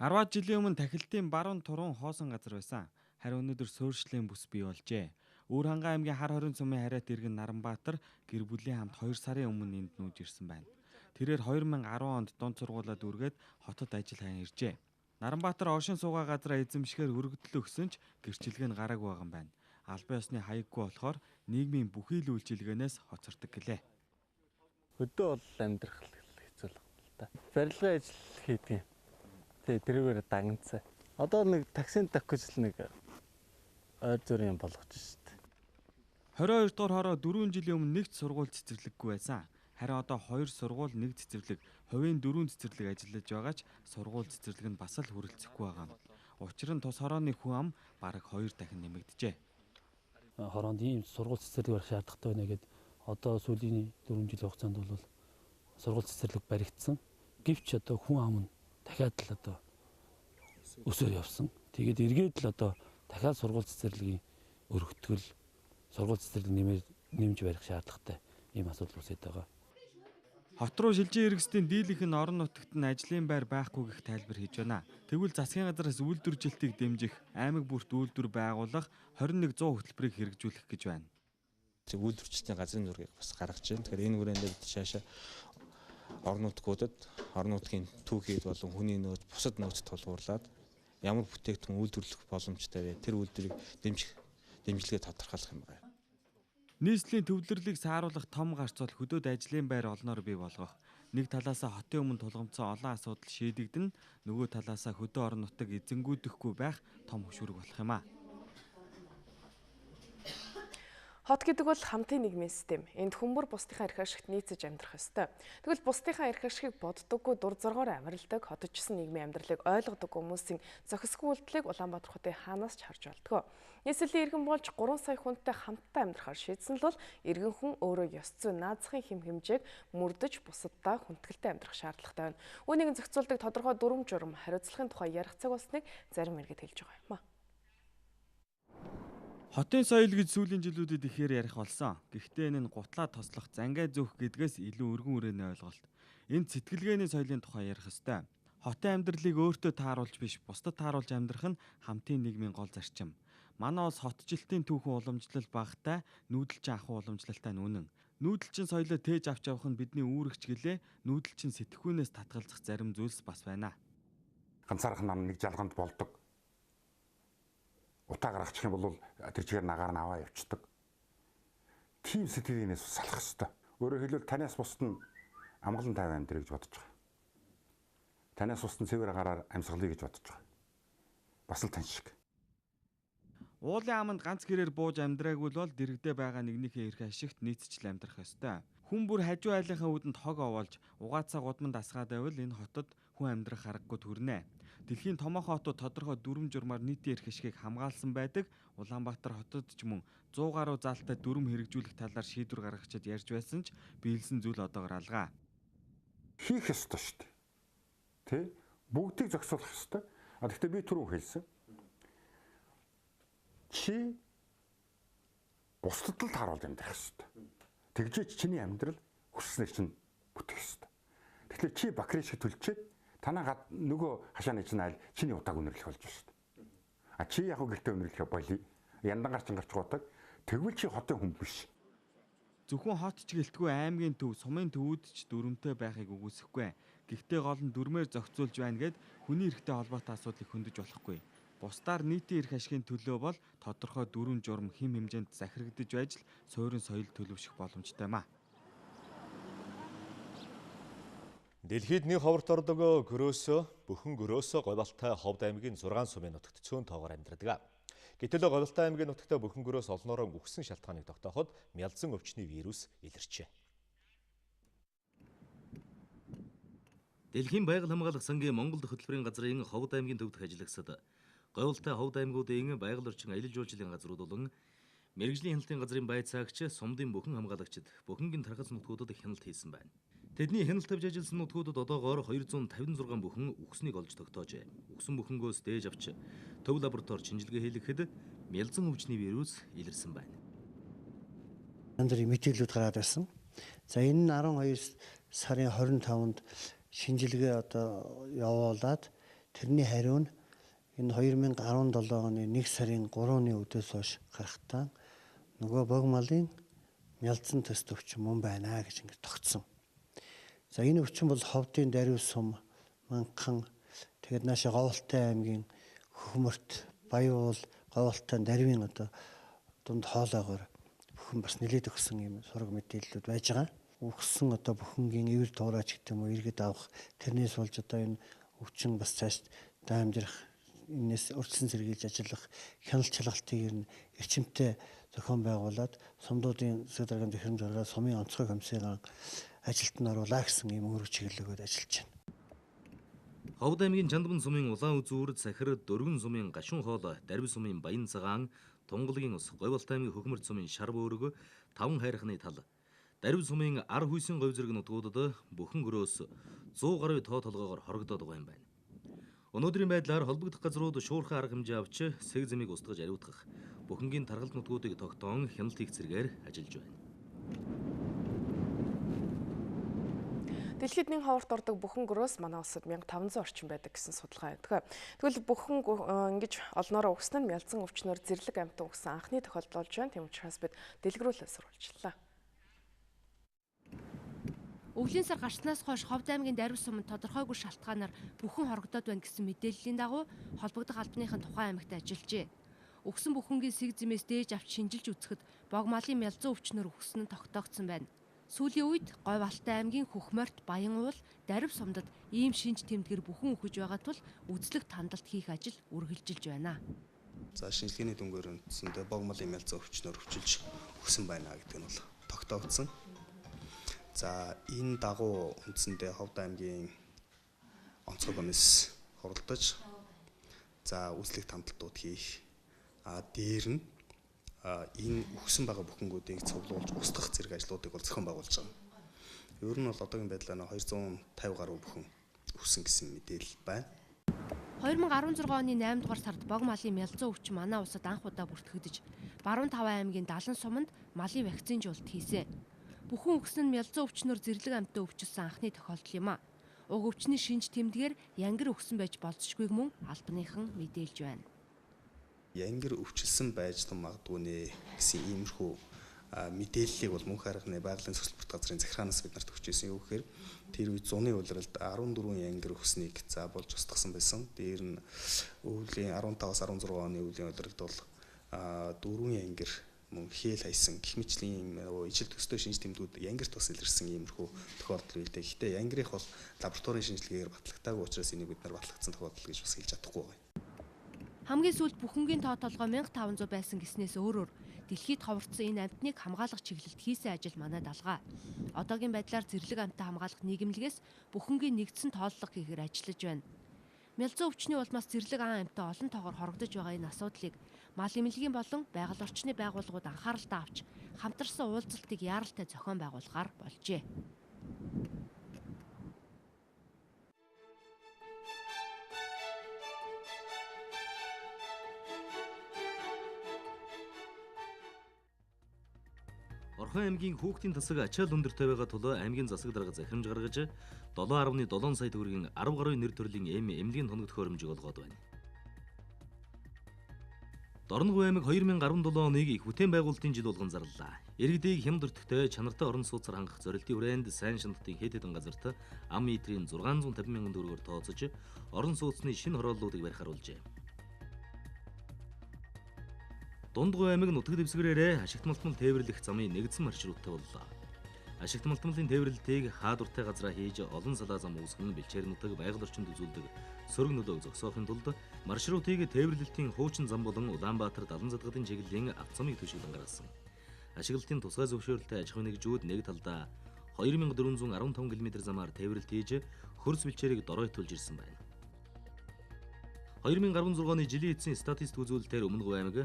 10 жилийн өмнө тахилтын баруун туран хоосон газар байсан. Харин өнөөдөр суурьшлийн бүс бий болжээ. Өвөр-Хангай аймгийн хар хорин сумын хариат иргэн Наранбаатар гэр бүлийн хамт 2 сарын өмнө энд нүүж ирсэн байна. Тэрээр 2010 онд дунд сургуулаа дүүргээд хотод ажил хаян иржээ. Наранбаатар оршин суугаа газраа эзэмшихээр өргөдөл өгсөн ч гэрчилгээ нь гараагүй байгаа юм байна. Албан ёсны хаяггүй болохоор нийгмийн бүхий л үйлчилгээнээс хоцордог гэлээ. Хөдөө бол амьдрах хэцүү л та. Барилгын ажил хийдэг юм. Тэгээ тэрүүгээр дагнцаа. Одоо нэг таксинд тавих гэж л нэг ойр зүрийн юм болгож шít. 22 дугаар хороо 4 жилийн өмнө нэгт сургууль цэцэрлэггүй байсан. Харин одоо 2 сургууль 1 цэцэрлэг, хувийн 4 цэцэрлэг ажиллаж байгаа ч сургууль цэцэрлэг нь бас л хүрэлцэхгүй байгаа юм. Учир нь тус хорооны хүн ам бараг 2 дахин нэмэгджээ. Хороонд ийм сургууль цэцэрлэг барих шаардлагатай байна гэд одоо сүүлийн 4 жилийн хугацаанд бол сургууль цэцэрлэг баригдсан. Гэвч одоо хүн ам нь дахиад л одоо өсөөр явсан. Тэгээд эргээд л одоо дахиад сургууль цэцэрлэгийн өргөтгөл, сургууль цэцэрлэг нэмж барих шаардлагатай ийм асуудал үүсээд байгаа. Хот руу шилжин иргэсдийн дийлэнх нь орон нутагт нь ажлын байр байхгүй гэх тайлбар хийж байна. Тэгвэл засгийн газраас үйлдвэржилтийг дэмжих, аймаг бүрт үйлдвэр байгуулах 21 100 хөтөлбөрийг хэрэгжүүлэх гэж байна. Үйлдвэрчдийн газрын зургийг бас гаргаж байна. Тэгэхээр энэ хүрээнд бид цаашаа орон нутгуудад орон нутгийн түүхийд болон хүний нөөц, бусад нөөц тулгуурлаад ямар бүтээгдэхүүн үйлдвэрлэх боломжтой вэ? Тэр үйлдвэрийг дэмжих, дэмжлэгээ тодорхойлох юм байна. Нийслэлийн төвлөрлийг сааруулах том гарц бол хөдөөд ажлын байр олноор бий болгох. Нэг талаасаа хотын өмнө тулгамдсан олон асуудал шийдэгдэн, нөгөө талаасаа хөдөө орон нутаг эзэнгүүдэхгүй байх том хөшүүрэг болох юм а. Хот гэдэг бол хамтын нийгмийн систем. Энд хүмүүр бусдынхаа эрх ашигт нийцэж амьдрах ёстой. Тэгвэл бусдынхаа эрх ашигыг боддоггүй, дур зоргоор авиралдаг, хотжсон нийгмийн амьдралыг ойлгодог хүмүүсийн зохисгүй үйлдэлийг Улаанбаатар хотын хаанаас ч харж болдгоо. Нийслэлийн иргэн болж 3 сая хүнтэй хамтдаа амьдрахаар шийдсэн л бол иргэн хүн өөрөө ёс зүй наазахын хэм хэмжээг мөрдөж бусаддаа хүндэтгэлтэй амьдрах шаардлагатай байна. Үүнийг зохицуулдаг тодорхой дүрэм журам, хариуцлагын тухай ярих цаг болсныг зарим иргэд хэлж байгаа юм а. Хотын соёл гэж сүүлийн жилүүдэд ихээр ярих болсон. Гэхдээ энэ нь гутлаа тослох, зангиа зөөх гэдгээс илүү өргөн хүрээний ойлголт. Энэ сэтгэлгээний соёлын тухай ярих ёстой. Хотын амьдралыг өөртөө тааруулж биш, бусдад тааруулж амьдрах нь хамтын нийгмийн гол зарчим. Манай улс хотжилтын түүхэн уламжлал багатай, нүүдэлчин ахуй уламжлалтай нь үнэн. Нүүдэлчин соёлоо тээж авч явах нь бидний үүрэгч гэлээ, нүүдэлчин сэтгхүүнээс татгалзах зарим зүйлс бас байна. Ганцаархан нам нэг жалганд болдог. Утаа гаргачих юм бол тэр чигээр нагаар нь аваа явцдаг. Тийм сэтгэлгээнээс салах ёстой. Өөрөөр хэлбэл танаас бусд нь амгалан тайван амьдрах гэж бодож байгаа. Танаас бусд нь цэвэр агараар амьсгалъя гэж бодож байгаа. Бас л тань шиг. Уулын аманд ганц гэрээр бууж амьдраагүй л бол дэрэгдээ байгаа нэгнийхээ эрх ашигт нийцчил амьдрах ёстой. Хүн бүр хажуу айлынхаа үүдэнд хог овоолж, угаацаа гудамд асгаад байвал энэ хотод хүн амьдрах аргагүй төрнө. Дэлхийн томоохон хотууд тодорхой дүрэм журмаар нийтийн эрх ашигыг хамгаалсан байдаг. Улаанбаатар хотод ч мөн 100 гаруй заалтай дүрэм хэрэгжүүлэх талаар шийдвэр гаргахчид ярьж байсан ч биелсэн зүйл одоогор алгаа. Хийх ёстой шүү дээ. Тэ? Бүгдийг зохицуулах ёстой. А гэхдээ би түрүү хэлсэн. Чи бусдад л тааруулж амьдрах ёстой. Тэгжээч чиний амьдрал хүсснээр чинь бүтэх ёстой. Тэгэхээр чи бакри шиг төлчээд танаа нөгөө хашааны чинь айл чиний утааг үнэрлэх болж байна шүү дээ. А чи яг гэртээ үнэрлэх болий. Яндан гарч гарч гутаг. Тэгвэл чи хотын хүн биш. Зөвхөн хот ч гэлтгүй аймгийн төв, сумын төвүүд ч дүрмтэй байхыг үгүйсэхгүй. Гэхдээ гол нь дүрмээр зохицуулж байна гэд хүний эрхтэй холбоотой асуудлыг хөндөж болохгүй. Бусдаар нийтийн эрх ашигын төлөө бол тодорхой дүрэм журам хэм хэмжээнд захирагдаж байж л суурин соёл төлөвшөх боломжтой юм а. Дэлхийд нэг ховорт ордог гөрөөсөө бүхэн гөрөөсөө Говьалтай Ховд аймгийн 6 сумын нутагт цөөн тоогоор амьдардаг. Гэтэл Говьалтай аймгийн нутагт бүхэн гөрөөс олноороо үхсэн шалтгааныг тогтооход мялзан өвчний вирус илэрчээ. Дэлхийн байгаль хамгаалах сангийн Монгол хөтөлбөрийн газрын Ховд аймгийн төвдөх ажиллагсад Говьалтай Ховд аймагуудын байгаль орчин аялал жуулчлалын газрууд болон мэргэжлийн хяналтын газрын байцаагч сумдын бүхэн хамгаалагчид бүхэнгийн тархац нутгуудад хяналт хийсэн байна. Тэдний хяналт тавьж ажилласан нутгуудад одоогоор 256 бүхэн үхснийг олж тогтоожээ. Үхсэн бүхэнгөөс дээж авч төв лаборатори шинжилгээ хийлгэхэд мялзан өвчний вирус илэрсэн байна. Янз бүрийн мэдээллүүд гараад байсан. За энэ нь 12 сарын 25-нд шинжилгээ одоо явуулаад тэрний хариу нь энэ 2017 оны 1 сарын 3-ны өдөөс хойш гарахтаа нөгөө бог малын мялзан төст өвчин мөн байна гэж ингэ тогтсон. За энэ өвчин бол Ховдын Дариу сум, Манхан, тэгээд наашаа Говьалтай аймгийн Хөхмөрт, Баян уул, Говьалтай Дарвийн одоо дунд хоолоогоор бүхэн бас нэлээд өгсөн юм сураг мэдээллүүд байж байгаа. Үхсэн одоо бүхэнгийн ивэр туураач гэдэг юм уу иргэд авах тэрнээс болж одоо энэ өвчин бас цааш даамжрах энэс урьдчилан сэргийлж ажиллах хяналт шалгалтыг ер нь эрчимтэй зохион байгуулад сумдуудын засаг даргын захирамж гаргаад сумын онцгой комиссийн ажилд нь оруулаа гэсэн ийм үүрэг чиглэлөөр ажиллаж байна. Ховд аймгийн Чандман сумын Улаан үзүүр, Сахир, Дөрвөн сумын Гашуун хоол, Дарви сумын Баян цагаан, Тунгалгийн ус, Говьалтай аймгийн Хөхмөрт сумын Шар бөөрөг, Таван хайрхны тал, Дарви сумын Ар хүйсийн говь зэрэг нутгуудад бүхэн гөрөөс 100 гаруй тоо толгоогоор хорогдоод байгаа юм байна. Өнөөдрийн байдлаар холбогдох газрууд шуурхай арга хэмжээ авч сэг зэмийг устгаж ариутгах, бүхэнгийн таргалт нутгуудыг тогтоон хяналт хийх зэрэгээр ажиллаж байна. Дэлхийд нэг ховорт ордог бүхэн гөрөөс манай улсад 1500 орчим байдаг гэсэн судалгаа байдаг. Тэгвэл бүхэн ингэж олноороо өгсөн нь мялзан өвчнөөр зэрлэг амьтан өгсөн анхны тохиолдол болж байна. Тийм учраас бид дэлгэрүүлэн сурвалжлаа. Өвлийн сар гарснаас хойш Ховд аймгийн Дарви суманд тодорхойгүй шалтгаанаар бүхэн хорогдоод байна гэсэн мэдээллийн дагуу холбогдох албаныхын тухайн аймагт ажиллажээ. Өгсөн бүхэнгийн сэг зэмээс дээж авч шинжилж үзэхэд бог малын мялзан өвчнөр үхсэн нь тогтоогдсон байна. Сүүлийн үед Говьалтай аймгийн Хөхморт, Баян уул, Дарви сумдад ийм шинж тэмдгэр бүхэн үхэж байгаа тул үзлэг тандалт хийх ажил үргэлжилж байна. За шинжилгээний дүнгээр үндсэндээ бог малын мялзан өвчнөр өвчилж үхсэн байна гэдэг нь бол тогтоогдсон. За энэ дагуу үндсэндээ Ховд аймгийн онцгой комисс хуралдаж за үзлэг тандалтууд хийх, а дээр нь энэ үхсэн байгаа бүхэнгүүдийг цуглуулж устгах зэрэг ажлуудыг бол зохион байгуулж байгаа. Ер нь бол одоогийн байдлаар 250 гаруй бүхэн үхсэн гэсэн мэдээлэл байна. 2016 оны 8 дугаар сард бог малын мялзан өвчин манай улсад анх удаа бүртгэгдэж, Баруун таван аймгийн 70 суманд малын вакцинжуулалт хийсэн. Бүхэн үхсэн нь мялзан өвчнөр зэрлэг амьтан өвчлсөн анхны тохиолдол юм а. Уг өвчний шинж тэмдгээр янгир өгсөн байж болзошгүйг мөн албаныхан мэдээлж байна. Янгир өвчлсөн байж магадгүй нэ гэсэн иймэрхүү мэдээллийг бол мөнх арганы байгалийн цэцлэг газрын захиргаанаас бид нарт өгч ирсэн. Юу гэхээр тэр үед зуны улиралд 14 янгир өгснийг за болж устгасан байсан. Дээр нь өвлийн 15-аас 16 оны өвлийн улиралд бол 4 янгир мөн хээл хайсан гэх мэтлийн ижил төстэй шинж тэмдгүүд янгирт бас илэрсэн иймэрхүү тохиолдол байлээ. Гэхдээ янгирых бол лабораторийн шинжилгээгээр батлагтаагүй учраас энийг бид нар батлагдсан тохиолдол гэж бас хэлж чадахгүй байна. Хамгийн сүүлд бүхэнгийн тоо толгой 1500 байсан гэснээс өөрөөр дэлхийд ховорцсон энэ амьтныг хамгаалах чиглэлд хийсэн ажил манайд алгаа. Одоогийн байдлаар зэрлэг амьтан хамгаалах нийгэмлэгээс бүхэнгийн нэгдсэн тооллого хийхээр ажиллаж байна. Мялзан өвчний улмаас зэрлэг ан амьтан олон тоогоор хорогдож байгаа энэ асуудлыг мал эмнэлгийн болон байгаль орчны байгууллагууд анхааралтай авч хамтарсан уулзалтыг яаралтай зохион байгуулахаар болжээ. Орхон аймгийн хүүхдийн тасаг ачаал өндөртэй байгаа тул аймгийн засаг дарга захирамж гаргаж 7.7 сая төгрөгийн 10 гаруй нэр төрлийн эмнэлгийн тоног төхөөрөмжийг олгоод байна. Дорногов аймаг 2017 оныг их бүтээн байгуулалтын жил болгон зарлалаа. Иргэдийг хямд өртөгтэй чанартай орон сууцаар хангах зорилтын хүрээнд сайн шандтын хэд хэдэн газарт ам метрийн 650 мянган төгрөгөөр тооцож орон сууцны шинэ хорооллуудыг барих харуулжээ. Дунд Говь аймаг нутаг дэвсгэрээрээ ашигт малтмал тээвэрлэх замын нэгдсэн маршруттай боллоо. Ашигт малтмалын тээвэрлэлтийг хаа дуртай газраа хийж олон салаа зам үүсгэн бэлчээр нутаг байгаль орчинд үзүүлдэг сөрөг нөлөөг зогсоохын тулд маршрутыг тээвэрлэлтийн хуучин зам болон Улаанбаатар далан задгадын чиглэлийн автозамыг түшиглэн гаргасан. Ашиглалтын тусгай зөвшөөрөлтэй аж ахуйн нэгжүүд нэг талдаа 2415 км замаар тээвэрлэлт хийж хөрс бэлчээрийг доройтуулж ирсэн байна. 2016 оны жилийн эцсийн статистик үзүүлэлтээр Өмнө Говь аймаг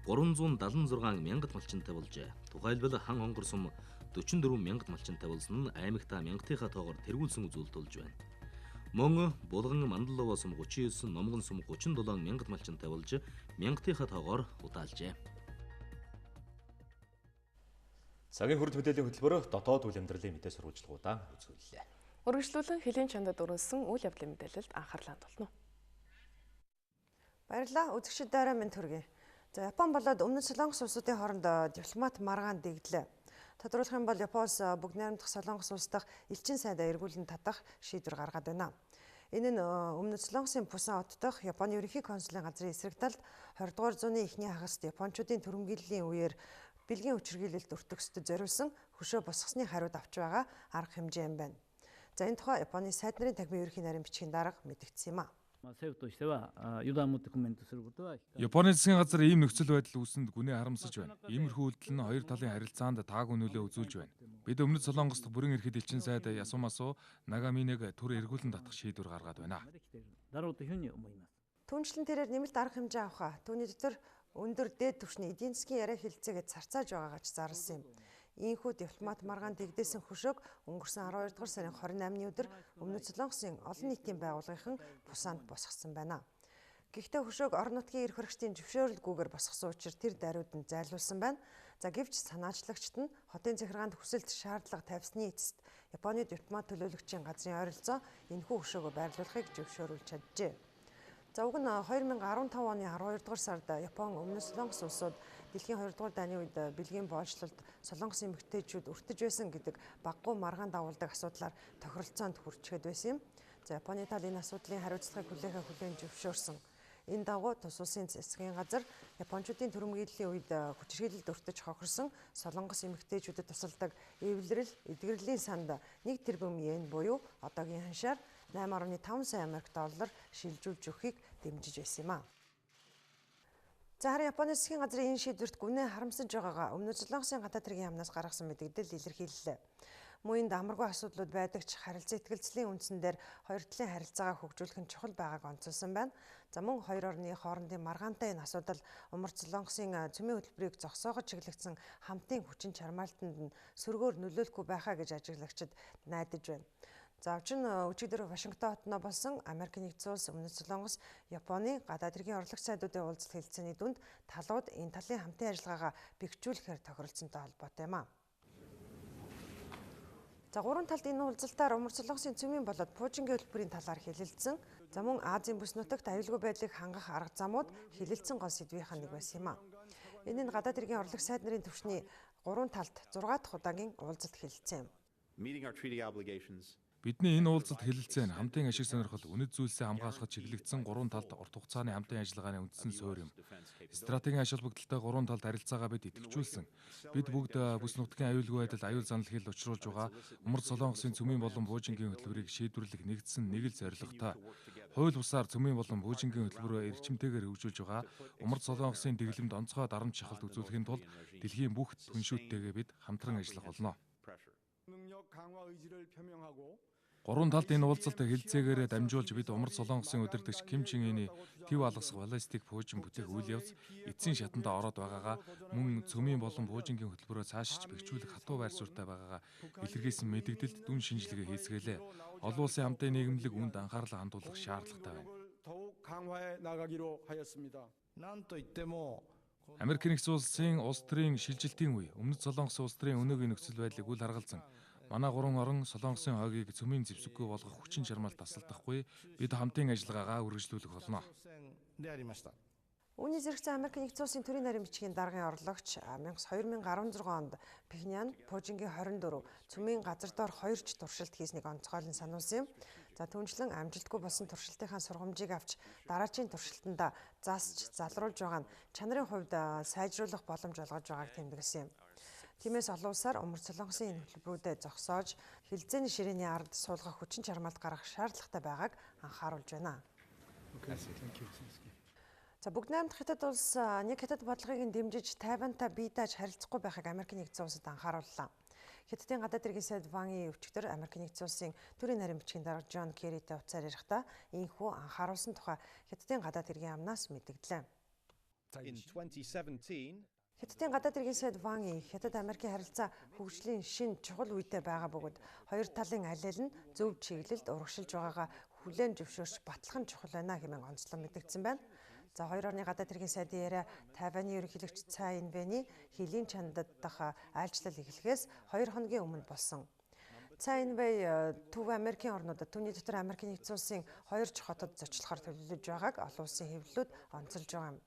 376 мянгат малчинтай болжээ. Тухайлбал Хан Хонгор сум 44 мянгат малчинтай болсон нь аймагтаа мянгатынхаа тоогоор тэргүүлсэн үзүүлэлт болж байна. Мөн Булган Мандалова сум 39, Номгон сум 37 мянгат малчинтай болж мянгатынхаа тоогоор удаалжээ. Цагийн хүрд мэдээллийн хөтөлбөр дотоод үйл амьдралын мэдээ сурвалжлагуудаа үзүүллээ. Үргэлжлүүлэн хөлийн чандад өрнөсөн үйл явдлын мэдээлэлд анхаарлаа хандуулна. Баярлалаа. Үзэгчид орой минь төргий. За Япон болоод Өмнөд Солонгос улсуудын хооронд дипломат маргаан дэгдлээ. Тодруулах юм бол Япон улс бүгд найрамдах Солонгос улс дахь элчин сайдаа эргүүлэн татах шийдвэр гаргаад байна. Энэ нь Өмнөд Солонгосын Пусан хот дахь Японы ерөнхий консулын газрын эсрэг талд 20 дугаар зууны эхний хагаст японочдын түрэмгийллийн үеэр бэлгийн хүчирхийлэлд өртөгсдөд зориулсан хөшөө босгосны хариуд авч байгаа арга хэмжээ юм байна. За энэ тухай Японы сайд нарын танхимын ерөнхий нарийн бичгийн дарга мэдгдсэн юм а. Японы засгийн газар ийм нөхцөл байдал үүсэнд гүнээ харамсаж байна. Иймэрхүү үйлдэл нь хоёр талын харилцаанд таагүй нөлөө үзүүлж байна. Бид Өмнөд Солонгос дахь бүрэн эрхэд элчин сайд Ясумасу Нагаминег түр эргүүлэн татах шийдвэр гаргаад байна. Түүнчлэн тэрээр нэмэлт арга хэмжээ авах түүний дотор өндөр дээд түвшний эдийн засгийн яриа хэлцээгээ царцааж байгаагаа ч зарласан юм. Ийхүү дипломат маргаан дэгдээсэн хөшөөг өнгөрсөн 12 дугаар сарын 28-ны өдөр Өмнөд Солонгосын олон нийтийн байгууллагын Пусанд босгосон байна. Гэхдээ хөшөөг орон нутгийн эрх баригчдын зөвшөөрөлгүйгээр босгосон учраас тэр даруйд нь зайлуулсан байна. За гэвч санаачлагчид нь хотын захиргаанд хүсэлт шаардлага тавьсны эцэст Японы дипломат төлөөлөгчийн газрын ойролцоо энэхүү хөшөөгөө байрлуулахыг зөвшөөрүүлж чаджээ. За уг нь 2015 оны 12 дугаар сард Япон Өмнөд Солонгос улсууд дэлхийн 2 дугаар дайны үед бэлгийн боолчлолд Солонгос эмэгтэйчүүд өртөж байсан гэдэг баггүй маргаан дагуулдаг асуудлаар тохиролцоонд хүрчихэд байсан юм. За Японы тал энэ асуудлын хариуцлагыг хүлээхээ хүлээн зөвшөөрсөн. Энэ дагуу тус улсын засгийн газар японочдын түрэмгийллийн үед хүчирхийлэлд өртөж хохирсон Солонгос эмэгтэйчүүдэд тусалдаг эвлэрэл, эдгэрлийн санд 1 тэрбум йен буюу одоогийн ханшаар 8.5 сая Америк доллар шилжүүлж өгөхийг дэмжиж байсан юм а. За харин Японы засгийн газрын энэ шийдвэрт гүнээ харамсаж байгаагаа Өмнөд Солонгосын гадаад хэргийн яамнаас гаргасан мэдэгдэл илэрхийллээ. Мөн энд амаргүй асуудлууд байдаг ч харилцан ихтгэлцлийн үндсэн дээр хоёр талын харилцаагаа хөгжүүлэх нь чухал байгааг онцолсон байна. За мөн хоёр орны хоорондын маргаантай энэ асуудал Умард Солонгосын цөмийн хөтөлбөрийг зогсоогож чиглэгдсэн хамтын хүчин чармайлтанд нь сөргөөр нөлөөлөхгүй байхаа гэж ажиглагчид найдаж байна. За учир нь өчигдөр Вашингтон хотноо болсон Америк нэгдсэн улс, Өмнөд Солонгос, Японы гадаад хэргийн орлогч сайдуудын уулзалт хэлэлцээний дүнд талууд энэ талын хамтын ажиллагаагаа бэхжүүлэхээр тохиролцсонтой холбоотой юм а. За гурван талд энэ уулзалтаар Умард Солонгосын цөмийн болоод пуужингийн хөтөлбөрийн талаар хэлэлцсэн. За мөн Азийн бүс нутагт аюулгүй байдлыг хангах арга замууд хэлэлцсэн гол сэдвийнх нь нэг байсан юм а. Энэ нь гадаад хэргийн орлогч сайд нарын түвшний гурван талд 6 дахь удаагийн уулзалт хэлэлцсэн юм. Бидний энэ уулзалт хэлэлцээ нь хамтын ашиг сонирхол, үнэт зүйлсээ хамгаалахад чиглэгдсэн гурван талд урт хугацааны хамтын ажиллагааны үндсэн суурь юм. Стратегийн ач холбогдолтой гурван талд харилцаагаа бид идэвхжүүлсэн. Бид бүгд бүс нутгийн аюулгүй байдал, аюул занал хэл учруулж байгаа Умард Солонгосын цөмийн болон пуужингийн хөтөлбөрийг шийдвэрлэх нэгдсэн нэг л зорилготой. Хууль бусаар цөмийн болон пуужингийн хөтөлбөрөө эрчимтэйгээр хөгжүүлж байгаа Умард Солонгосын дэглэмд онцгой дарамт шахалт үзүүлэхийн тулд дэлхийн бүх түншүүдтэйгээ бид хамтран ажиллах болно. Гурван талд энэ уулзалт хэлэлцээгээрээ дамжуулж бид Умард Солонгосын удирдагч Ким Чен Ыны төв алгасах баллистик пуужин бүтээх үйл явц эцсийн шатанд ороод байгаагаа мөн цөмийн болон пуужингийн хөтөлбөрөө цаашиж бэхжүүлэх хатуу байр суурьтай байгаагаа илэрхийлсэн мэдэгдэлд дүн шинжилгээ хийцгээлээ. Олон улсын хамтын нийгэмлэг үүнд анхаарлаа хандуулах шаардлагатай байна. Америк нэгдсэн улсын улс төрийн шилжилтийн үе Өмнөд Солонгосын улс төрийн өнөөгийн нөхцөл байдлыг үл харгалзан манай гурван орон Солонгосын хойгийг цөмийн зэвсэггүй болгох хүчин чармаалт тасалдахгүй бид хамтын ажиллагаагаа үргэлжлүүлэх болно. Үүний зэрэгцээ Америк нэгдсэн улсын төрийн нарийн бичгийн даргын орлогч 2016 онд Пхеньян пуужингийн 24 цөмийн газар доор 2 ч туршилт хийснийг онцгойлон сануулсан юм. За түншлэн амжилтгүй болсон туршилтынхаа сургамжийг авч дараачийн туршилтанд засч залруулж байгаа нь чанарын хувьд сайжруулах боломж олгож байгааг тэмдэглэсэн юм. Тиймээс олон улсаар Умар Солонгосын энэ хөтөлбөрүүдэд зогсоож хэлцээний ширээний ард суулгах хүчин чармаалт гаргах шаардлагатай байгааг анхааруулж байна. За бүгд найрамдах Хятад улс нэг Хятад бодлогыг дэмжиж Тайвантай бие дааж харилцахгүй байхыг Америк нэгдсэн улсад анхаарууллаа. Хятадын гадаад хэргийн сайд Ван И өчигдөр Америк нэгдсэн улсын төрийн нарийн бичгийн дарга Джон Керритэй уулзаар ярихдаа ийхүү анхааруулсан тухай Хятадын гадаад хэргийн амнаас мэдэгдлээ. Хятадын гадаад хэргийн сайд Ван И Хятад Америкийн харилцаа хөгжлийн шинэ чухал үедээ байгаа бөгөөд хоёр талын аль аль нь зөв чиглэлд урагшилж байгаагаа хүлээн зөвшөөрч батлах нь чухал байна хэмээн онцлон мэдэгдсэн байна. За хоёр орны гадаад хэргийн сайдын яриа Тайваны ерөнхийлөгч Цай Инвэний хилийн чандад дахь айлчлал эхлэхээс 2 хоногийн өмнө болсон. Цай Инвэй Төв Америкийн орнуудад түүний дотор Америкийн нэгдсэн улсын хоёр хотод зочлохоор төлөвлөж байгааг олон улсын хэвлэлүүд онцолж байгаа юм.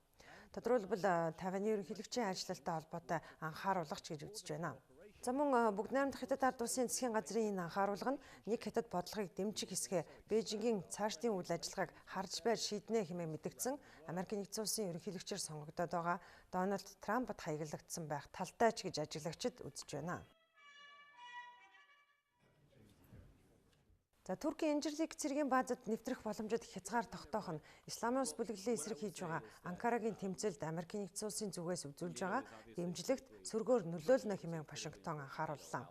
Тодорхойлбол Тайваны ерөнхийлөгчийн айлчлалтай холбоотой анхааруулгач гэж үзэж байна. За мөн бүгд найрамдах Хятад ард улсын засгийн газрын энэ анхааруулга нь нэг Хятад бодлогыг дэмжих хэсгээ Бээжингийн цаашдын үйл ажиллагааг харж байж шийднэ хэмээн мэдэгдсэн Америкийн нэгдсэн улсын ерөнхийлөгчөөр сонгогдоод байгаа Дональд Трампд хаяглагдсан байх талтай ч гэж ажиглагчид үзэж байна. За Туркийн Инжирлик цэргийн баазад нэвтрэх боломжид хязгаар тогтоох нь Исламын улс бүлэглэлийн эсрэг хийж байгаа Анкарагийн тэмцэлд Америкийн нэгдсэн улсын зүгээс үзүүлж байгаа дэмжлэгт сөргөөр нөлөөлнө хэмээн Вашингтон анхаарууллаа.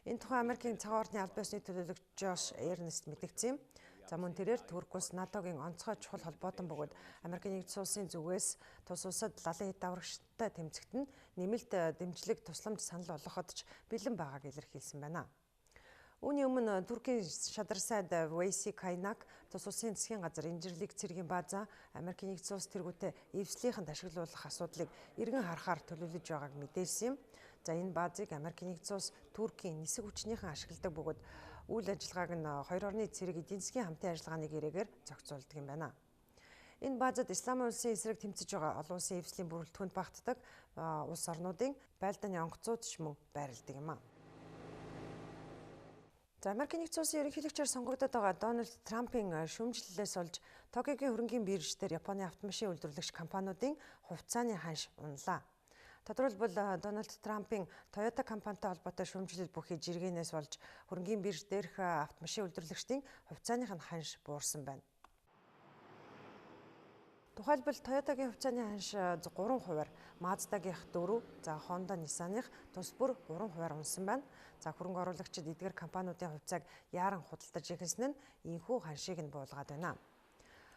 Энэ тухай Америкийн цагаан ордны албан ёсны төлөөлөгч Жош Эрнест мэдэгдсэн юм. За мөн тэрээр Турк улс НАТОгийн онцгой чухал холбоотон бөгөөд Америкийн нэгдсэн улсын зүгээс тус улсад лалын хэд даврагчтай тэмцэхэд нь нэмэлт дэмжлэг тусламж санал болгоход ч бэлэн байгааг илэрхийлсэн байна. Үүний өмнө Туркийн шадар сайд Вейси Кайнак тус улсын засгийн газар Инжирлик цэргийн баазаа Америкийн нэгдсэн улс тэргүүтээ эвслийнхэнд ашиглуулах асуудлыг эргэн харахаар төлөвлөж байгааг мэдээлсэн юм. За энэ баазыг Америкийн нэгдсэн улс Туркийн нисэг хүчнийхэн ашигладаг бөгөөд үйл ажиллагааг нь хоёр орны цэрэг эдийн засгийн хамтын ажиллагааны гэрээгээр зохицуулдаг юм байна. Энэ баазад Исламын улсын эсрэг тэмцэж байгаа олон улсын эвслийн бүрэлдэхүүнд багтдаг улс орнуудын байлдааны онгоцууд ч мөн байрладаг юм а. За Америкийн нэгдсэн улсын ерөнхийлөгчөөр сонгогдоод байгаа Дональд Трампын шүүмжлэлээс олж Токиогийн хөрөнгийн бирж дээр Японы автомашин үйлдвэрлэгч компаниудын хувьцааны ханш унлаа. Тодорхойлбол Дональд Трампын Toyota компанитай холбоотой шүүмжлэл бүхий жиргэнээс болж хөрөнгийн бирж дээрх автомашин үйлдвэрлэгчдийн хувьцааных нь ханш буурсан байна. Тухайлбал Toyota-гийн хувьцааны ханш 3%-аар, Mazda-гийнх 4, за Honda, Nissan-ых тус бүр 3%-аар унсан байна. За хөрөнгө оруулагчид эдгээр компаниудын хувьцааг яаран худалдаж эхэлсэн нь энэхүү ханшийг нь буулгаад байна.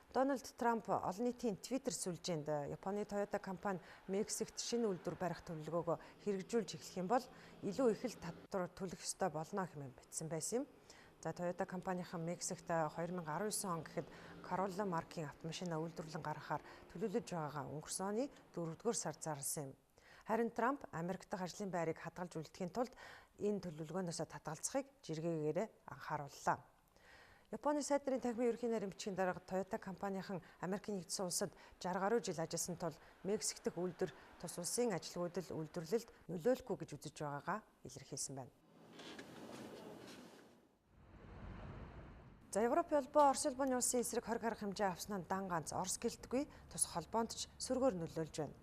Дональд Трамп олон нийтийн Twitter сүлжээнд Японы Toyota компани Мексикт шинэ үйлдвэр барих төлөвлөгөөгөө хэрэгжүүлж эхлэх юм бол илүү их л татвар төлөх ёстой болно хэмээн бичсэн байсан юм. За Toyota компанийн Мексикт 2019 он гэхэд Corolla маркийн автомашина үйлдвэрлэн гаргахаар төлөвлөж байгаагаа өнгөрсөн оны 4-р сард зарласан юм. Харин Трамп Америк дахь ажлын байрыг хадгалж үлдэхийн тулд энэ төлөвлөгөөнөөс татгалзахыг жиргээгээрээ анхаарууллаа. Японы сайд нарын танхимын ерөнхий нарийн бичгийн дарга Toyota компанийн Америкийн нэгдсэн улсад 60 гаруй жил ажилласан тул Мексик дахь үйлдвэр тус улсын ажилгүйдэл үйлдвэрлэлд нөлөөлөхгүй гэж үзэж байгаагаа илэрхийлсэн байна. За Европын холбоо Орос улбаны улсын эсрэг хориг арга хэмжээ авснаа дан ганц Орос гэлтгүй тус холбоонд ч сөргөөр нөлөөлж байна.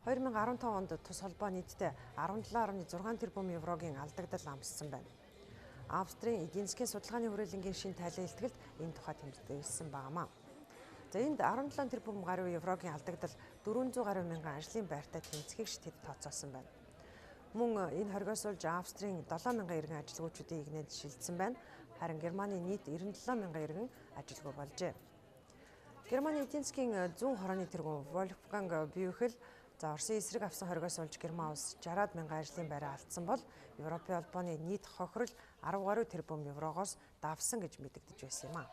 2015 онд тус холбоо нийтдээ 17.6 тэрбум еврогийн алдагдал амссан байна. Австрийн эдийн засгийн судалгааны хүрээлэнгийн шинэ тайлан илтгэлд энэ тухай тэмдэглэсэн байгаамаа. За энд 17 тэрбум гаруй еврогийн алдагдал 400 гаруй мянган ажлын байртай тэмцэхийг тэд тооцоолсон байна. Мөн энэ хоригоос болж Австрийн 7 мянган иргэн ажилгүйчүүдийн игнэнд шилжсэн байна. Харин Германы нийт 97 мянган иргэн ажилгүй болжээ. Германы эдийн засгийн зүүн хорооны тэргүүн Wolfgang Büchel за Оросын эсрэг авсан хоригоос болж Герман улс 60 мянган ажлын байраа алдсан бол Европын холбооны нийт хохирол 10 гаруй тэрбум еврогоос давсан гэж мэдэгдэж байсан юм а.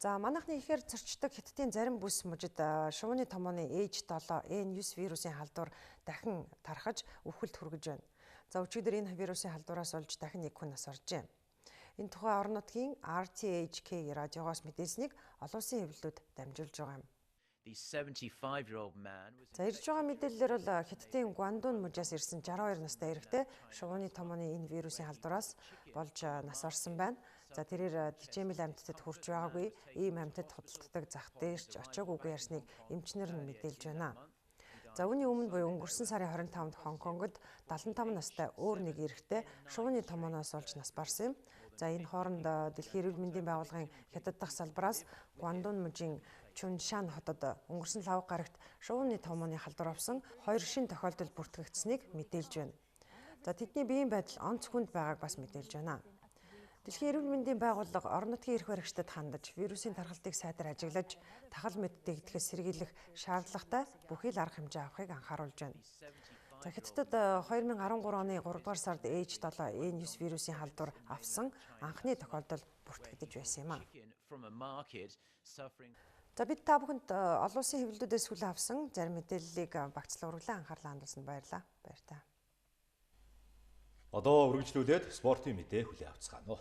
За манайхны ихээр цорчдог Хятадын зарим бүс мужид шувууны томооны H7 N9 вирусын халдвар дахин тархаж үхэлд хүргэж байна. За өчигдөр энэ вирусын халдвараас олж дахин нэг хүн нас оржээ. Энэ тухай орон нутгийн RTHK радиогоос мэдээлснийг олон улсын хэвлэлүүд дамжуулж байгаа юм. За ирж байгаа мэдээллээр бол Хятадын Гуандун мужаас ирсэн 62 настай эрэгтэй шувууны томооны энэ вирусын халдвараас болж нас орсон байна. За тэрээр тичээмэл амьтдад хүрч байгаагүй, ийм амьтад худалддаг зах дээрч очиагүйгээ ярьсныг эмчнэр нь мэдээлж байна. За үүний өмнө буюу өнгөрсөн сарын 25-нд Хонконгод 75 настай өөр нэг эрэгтэй шувууны томооноос олж нас барсан юм. За энэ хооронд Дэлхийн эрүүл мэндийн байгууллагын Хятад дахь салбараас Гуандун мужийн Чуншан хотод өнгөрсөн лавга гарагт шувууны томооны халдвар авсан 2 шинэ тохиолдол бүртгэгдсэнийг мэдээлж байна. За тэдний биеийн байдал онц хүнд байгааг бас мэдээлж байна. Дэлхийн эрүүл мэндийн байгууллага орон нутгийн эрх баригчдад хандаж вирусын тархалтыг сайтар ажиглаж тахал мэддэгдэхээс сэргийлэх шаардлагатай бүхий л арга хэмжээ авахыг анхааруулж байна. За Хятадд 2013 оны 3 дугаар сард H7N9 вирусын халдвар авсан анхны тохиолдол бүртгэгдэж байсан юм а. За бид та бүхэнд олон улсын хэвлэлүүдээс хүлээн авсан зарим мэдээллийг багцлан өргөлөө анхаарлаа хандуулсанд баярлалаа. Баяртай. Одоо үргэлжлүүлээд спортын мэдээ хүлээн авцгаана уу.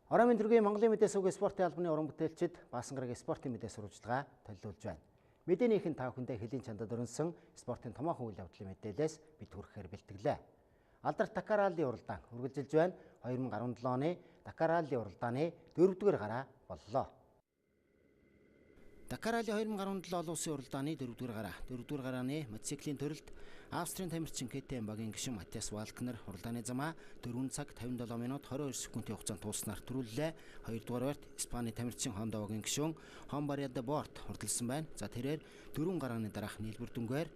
Орой минь төргийн Монголын мэдээ сувгийн спортын албаны уран бүтээлчид Баасангараг спортын мэдээ сурвалжлага төлөвлөж байна. Мэдээнийх нь та бүхэндээ хөлийн чандад өрнөсөн спортын томоохон үйл явдлын мэдээлэлээс бид хүрэхээр бэлтгэлээ. Алдарт Дакар ралли уралдаан үргэлжилж байна. 2017 оны Дакар ралли уралдааны 4-р гараа боллоо. Дакар ралли 2017 олон улсын уралдааны 4-р гараа. 4-р гарааны мотоциклийн төрөлд Австрийн тамирчин КТМ багийн гишүүн Матиас Валкнер уралдааны замаа 4 цаг 57 минут 22 секундын хугацаанд туулснаар түрүүллээ. 2-р байрт Испани тамирчин Honda багийн гишүүн Хомбариа де Борт хурдалсан байна. За тэрээр 4 гарааны дараах нийлбэр дүнгээр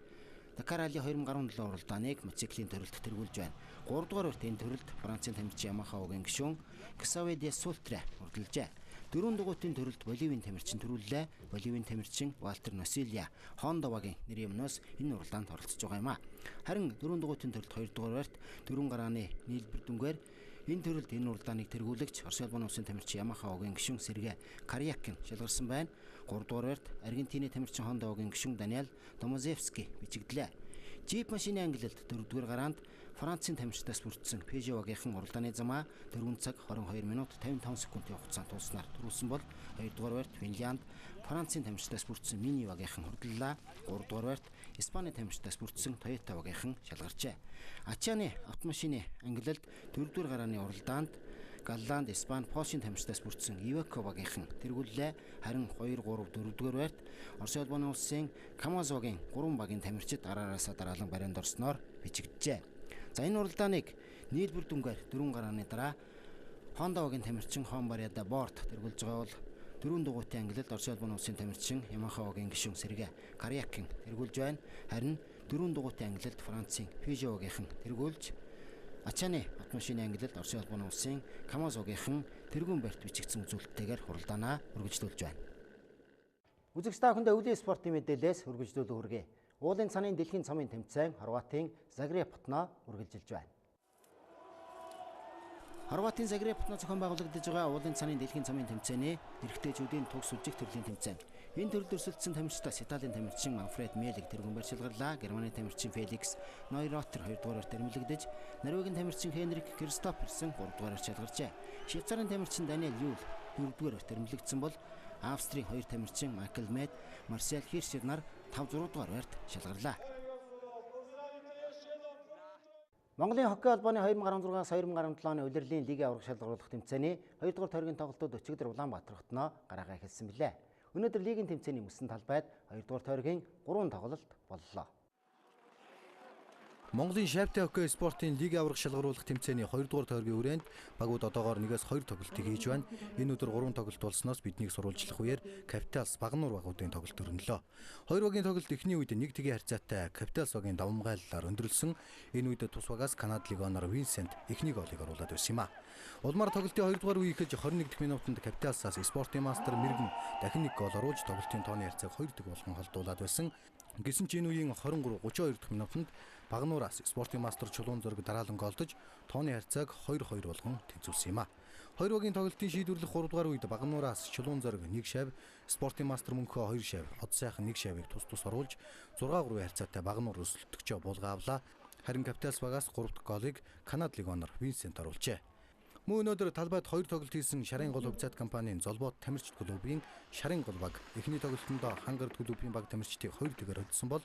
Дакар ралли 2017 уралдааныг мотоциклийн төрөлд тэргүүлж байна. 3-р байрт энэ төрөлд Францын тамирчин Yamaha багийн гишүүн Ксавье де Султре хурдалжээ. Дөрвөн дугуйтын төрөлд Боливийн тамирчин түрүүллээ. Боливийн тамирчин Валтер Носилия Honda багийн нэрийн өмнөөс энэ уралдаанд оролцож байгаа юм а. Харин дөрвөн дугуйтын төрөлд 2 дугаар байрт 4 гарааны нийлбэр дүнгээр энэ төрөлд энэ уралдааныг тэргүүлэгч Орос улсын тамирчин Yamaha багийн гишүүн Сергей Карякин шалгарсан байна. 3 дугаар байрт Аргентины тамирчин Honda багийн гишүүн Даниэл Томозевский бичигдлээ. Jeep машины ангилалд 4 дугаар гараанд Францын тамирчдаас бүрдсэн Peugeot багийнхан уралдааны замаа 4 цаг 22 минут 55 секундын хугацаанд туулснаар түрүүлсэн бол 2 дугаар байрт Финлянд Францын тамирчдаас бүрдсэн Mini багийнхан хурдлаа. 3 дугаар байрт Испани тамирчдаас бүрдсэн Toyota багийнхан шалгарчээ. Ачааны автомашины ангилалд 4 дугаар гарааны уралдаанд Голланд, Испани, Польшийн тамирчдаас бүрдсэн Iveco багийнхан тэргүүллээ. Харин 2, 3, 4 дугаар байрт Орос улсын улсын Камаз багийн 3 багийн тамирчид араараасаа дараалан барианд орсноор бичигджээ. За энэ уралдааныг нийлбэр дүнгээр 4 гарааны дараа Honda багийн тамирчин Хомбариада Борт тэргүүлж байгаа бол дөрвөн дугуйтын ангилалд Орос улсын тамирчин Yamaha багийн гишүүн Сергей Карякин тэргүүлж байна. Харин дөрвөн дугуйтын ангилалд Францын Peugeot багийнхан тэргүүлж Ачааны автомашины ангилалд Орос улсын Камаз багийнхан тэргүүн байрт бичигдсэн үзүүлэлттэйгээр хуралдаанаа үргэлжлүүлж байна. Үзэгч та бүхэндээ өвлийн спортын мэдээлэлээс үргэлжлүүлэн хүргэе. Уулын цанын дэлхийн цомын тэмцээн Хорватын Загреб хотноо үргэлжилж байна. Хорватын Загреб хотноо зохион байгуулагдаж байгаа уулын цанын дэлхийн цомын тэмцээний эрэгтэйчүүдийн туг сүлжих төрлийн тэмцээн. Энэ төрөлд өрсөлдсөн тамирчдаас Италийн тамирчин Манфред Мелиг тэргүүн байр шалгарлаа. Германы тамирчин Феликс Нойротер 2 дугаар байрт эрмэлэгдэж, Норвегийн тамирчин Хенрик Кристоферсон 3 дугаар байрт шалгарчээ. Швейцарын тамирчин Даниэл Юл 4 дугаар байрт эрмэлэгдсэн бол Австрийн 2 тамирчин Майкл Мед, Марсел Хиршер нар 5 6 дугаар байрт шалгарлаа. Монголын хоккей холбооны 2016-аас 2017 оны улирлын лигийн аварга шалгаруулах тэмцээний 2 дугаар тойргийн тоглолтууд өчигдөр Улаанбаатар хотноо гараагаа эхэлсэн билээ. Өнөөдөр лигийн тэмцээний мөсөн талбайд 2 дугаар тойргийн 3 тоглолт боллоо. Монголын шайвтай хоккей спортын лиг аварга шалгаруулах тэмцээний 2 дугаар тойргийн хүрээнд багууд одоогоор 1-2 тоглолтыг хийж байна. Энэ өдөр 3 тоглолт болсноос биднийг сурвалжлах үеэр Капиталс Багануур багуудын тоглолт өрнөлөө. Хоёр багийн тоглолт эхний үед 1-1 харьцаатай Капиталс багийн давамгайллаар өндөрлсөн. Энэ үед тус багаас Канад легионер Винсент эхний голыг оруулаад байсан юм а. Улмаар тоглолтын 2 дугаар үе эхэлж 21 дахь минутанд Капиталсаас спортын мастер Мэргэн дахин нэг гол оруулж тоглолтын тооны харьцааг 2-1 болгон холдуулаад байсан. Гэсэн ч энэ үеийн 23-32 дахь минутанд Багануураас спортын мастер Чулуун зөрг дараалан голдож тооны харьцааг 2-2 болгон тэнцвүүлсэн юм а. Хоёр багийн тоглолтын шийдвэрлэх 3 дугаар үед Багануураас Чулуун зөрг 1 шав, спортын мастер Мөнхөө 2 шав, Од сайхан 1 шавыг тус тус оруулж 6-3 харьцаатай Багануур өрсөлдөгчөө буулгаа авлаа. Харин Капиталс багаас 3 дахь голыг Канад легионер Винсент оруулжээ. Мөн өнөөдөр талбайд 2 тоглолт хийсэн Шарын гол хувьцаат компанийн Золбоот тамирчид клубын Шарын гол баг эхний тоглолтондоо Хангард клубын баг тамирчдыг 2-1-ээр хоцсон бол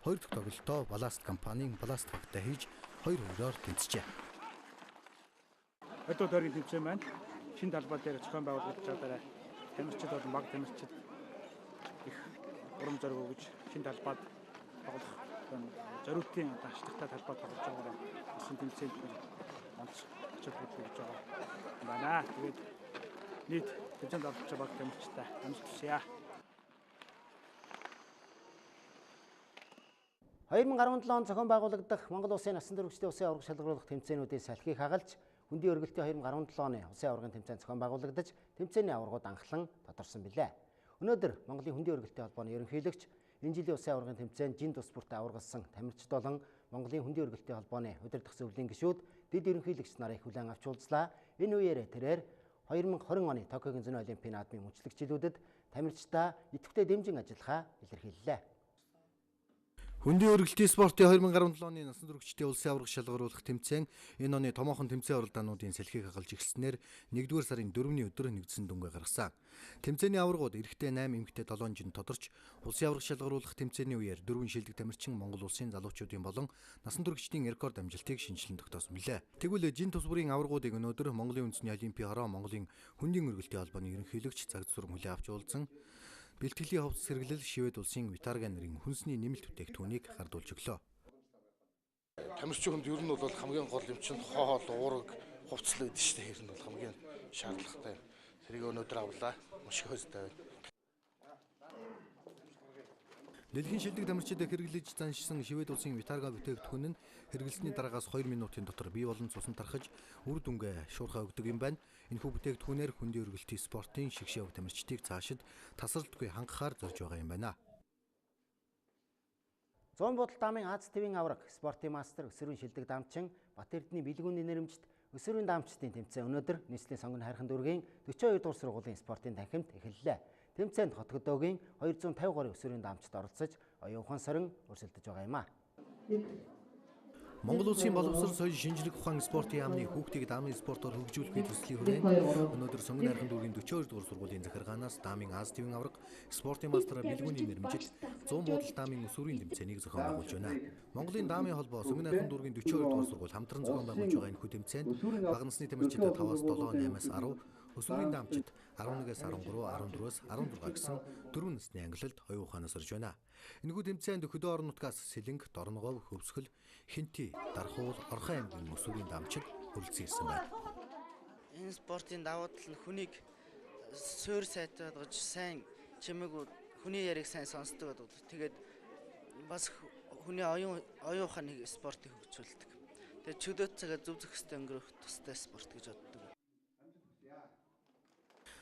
2 дахь тоглолтоо Баласт компанийн Баласт багтай хийж 2-2-оор тэнцжээ. 2 дугаар тойргийн тэмцээн байна. Шинэ талбай дээр зохион байгуулагдаж байгаа дараа тамирчид болон баг тамирчид их урам зориг өгөж шинэ талбайд тоглох зориултын одоо ашигтай талбай тоглож байгаараа улсын тэмцээнд онц ач холбогдол өгж байгаа юм байна. Тэгээд нийт тэмцээнд оролцож байгаа баг тамирчтай амжилт хүсье. 2017 онд зохион байгуулагдах Монгол Улсын насан туршидын улсын аварга шалгаруулах тэмцээнүүдийн салхийг хагалж хөндийн өргөлтийн 2017 оны улсын аваргын тэмцээн зохион байгуулагдаж тэмцээний аваргууд анхлан тодорсон билээ. Өнөөдөр Монголын хөндийн өргөлтийн холбооны ерөнхийлөгч энэ жилийн улсын аваргын тэмцээнд жин тус бүрт аваргалсан тамирчид болон Монголын хөндийн өргөлтийн холбооны удирдах зөвлөлийн гишүүд дэд ерөнхийлөгч нарыг хүлээн авч уулзлаа. Энэ үеэр тэрээр 2020 оны Токиогийн зөнийн олимпийн наадмын мөчлөг жилүүдэд тамирчдаа идэвхтэй дэмжин ажиллахаа илэрхийллээ. Хөндийн өргөлтийн спортын 2017 оны насан туршидын улсын аварга шалгаруулах тэмцээн энэ оны томоохон тэмцээн уралдаануудын салхийг хагалж эхэлснээр 1-р сарын 4-ний өдөр нэгдсэн дүнгээ гаргасан. Тэмцээний аваргууд эрэгтэй 8, эмэгтэй 7 жин тодорч улсын аварга шалгаруулах тэмцээний үеэр 4 шилдэг тамирчин Монгол улсын залуучуудын болон насан туршидын рекорд амжилтыг шинжилэн тогтоосон билээ. Тэгвэл жин тус бүрийн аваргуудыг өнөөдөр Монголын үндэсний олимпийн хороо Монголын хөндийн өргөлтийн холбооны ерөнхийлөгч Цагд Сүрэн хүлээн авч уулзсан. Бэлтгэлийн хувцас хэрэглэл Швед улсын Витарга нэрийн хүнсний нэмэлт бүтээгдэхүүнийг гардуулж өглөө. Тамирчин хүнд ер нь бол хамгийн гол юм чинь хоол, уураг, хувцас л байдаг шүү дээ. Ер нь бол хамгийн шаардлагатай. Тэрийг өнөөдөр авлаа. Маш их баяртай байна. Дэлхийн шилдэг тамирчид хэрэглэж заншсан Швед улсын Витарга бүтээгдэхүүн нь хэрэглэсний дараагаас 2 минутын дотор бие болон цусан тархаж үр дүнгээ шуурхай өгдөг юм байна. Энэхүү бүтээгдэхүүнээр хөндийн өргөлтийн спортын шигшээ өг тамирчдыг цаашид тасралтгүй хангахаар зорж байгаа юм байна. 100 бодол дамын Аз ТV-ийн авраг спортын мастер өсвөрийн шилдэг дамчин Бат-Эрдэнэ бэлгүүний нэрэмжит өсвөрийн дамчдын тэмцээн өнөөдөр нийслэлийн сонгон хайрхан дүүргийн 42 дугаар сургуулийн спортын танхимд эхэллээ. Тэмцээнд Хотгодоогийн 250 гаруй өсвөрийн дамчид оролцож оюун ухаан сорин өрсөлдөж байгаа юм а. Монгол улсын боловсрол соёл шинжлэх ухаан спортын яамны хүүхдийг даамын спортоор хөгжүүлэхийг төслийн хүрээнд өнөөдөр Сонгон найрхан дүүргийн 42 дугаар сургуулийн захиргаанаас даамын Аз ТV-ийн авраг спортын мастер бэлгүүний нэрмжил 100 буудал даамын өсвөрийн тэмцээнийг зохион байгуулж байна. Монголын даамын холбоо Сонгон найрхан дүүргийн 42 дугаар сургууль хамтран зохион байгуулж байгаа энэхүү тэмцээнд бага насны тамирчид 5-аас 7, 8-аас 10, өсвөрийн дамчид 11-ээс 13, 14-өөс 16 гэсэн дөрвөн насны ангилалд оюун ухаанаас орж байна. Энэхүү тэмцээнд хөдөө орон нутгаас Сэлэнг, Дорноговь, Хөвсгөл, Хинти, Дархуул, Орхон аймгийн өсвөрийн дамчид хүрэлцэн ирсэн байна. Энэ спортын давуу тал нь хүнийг суур сайтай болгож сайн чимээгүй хүний яриаг сайн сонсдог гэдэг. Тэгээд бас хүний оюун ухааныг спортыг хөгжүүлдэг. Тэгээд чөлөөт цагаа зөв зохистой өнгөрөх тустай спорт гэж боддог.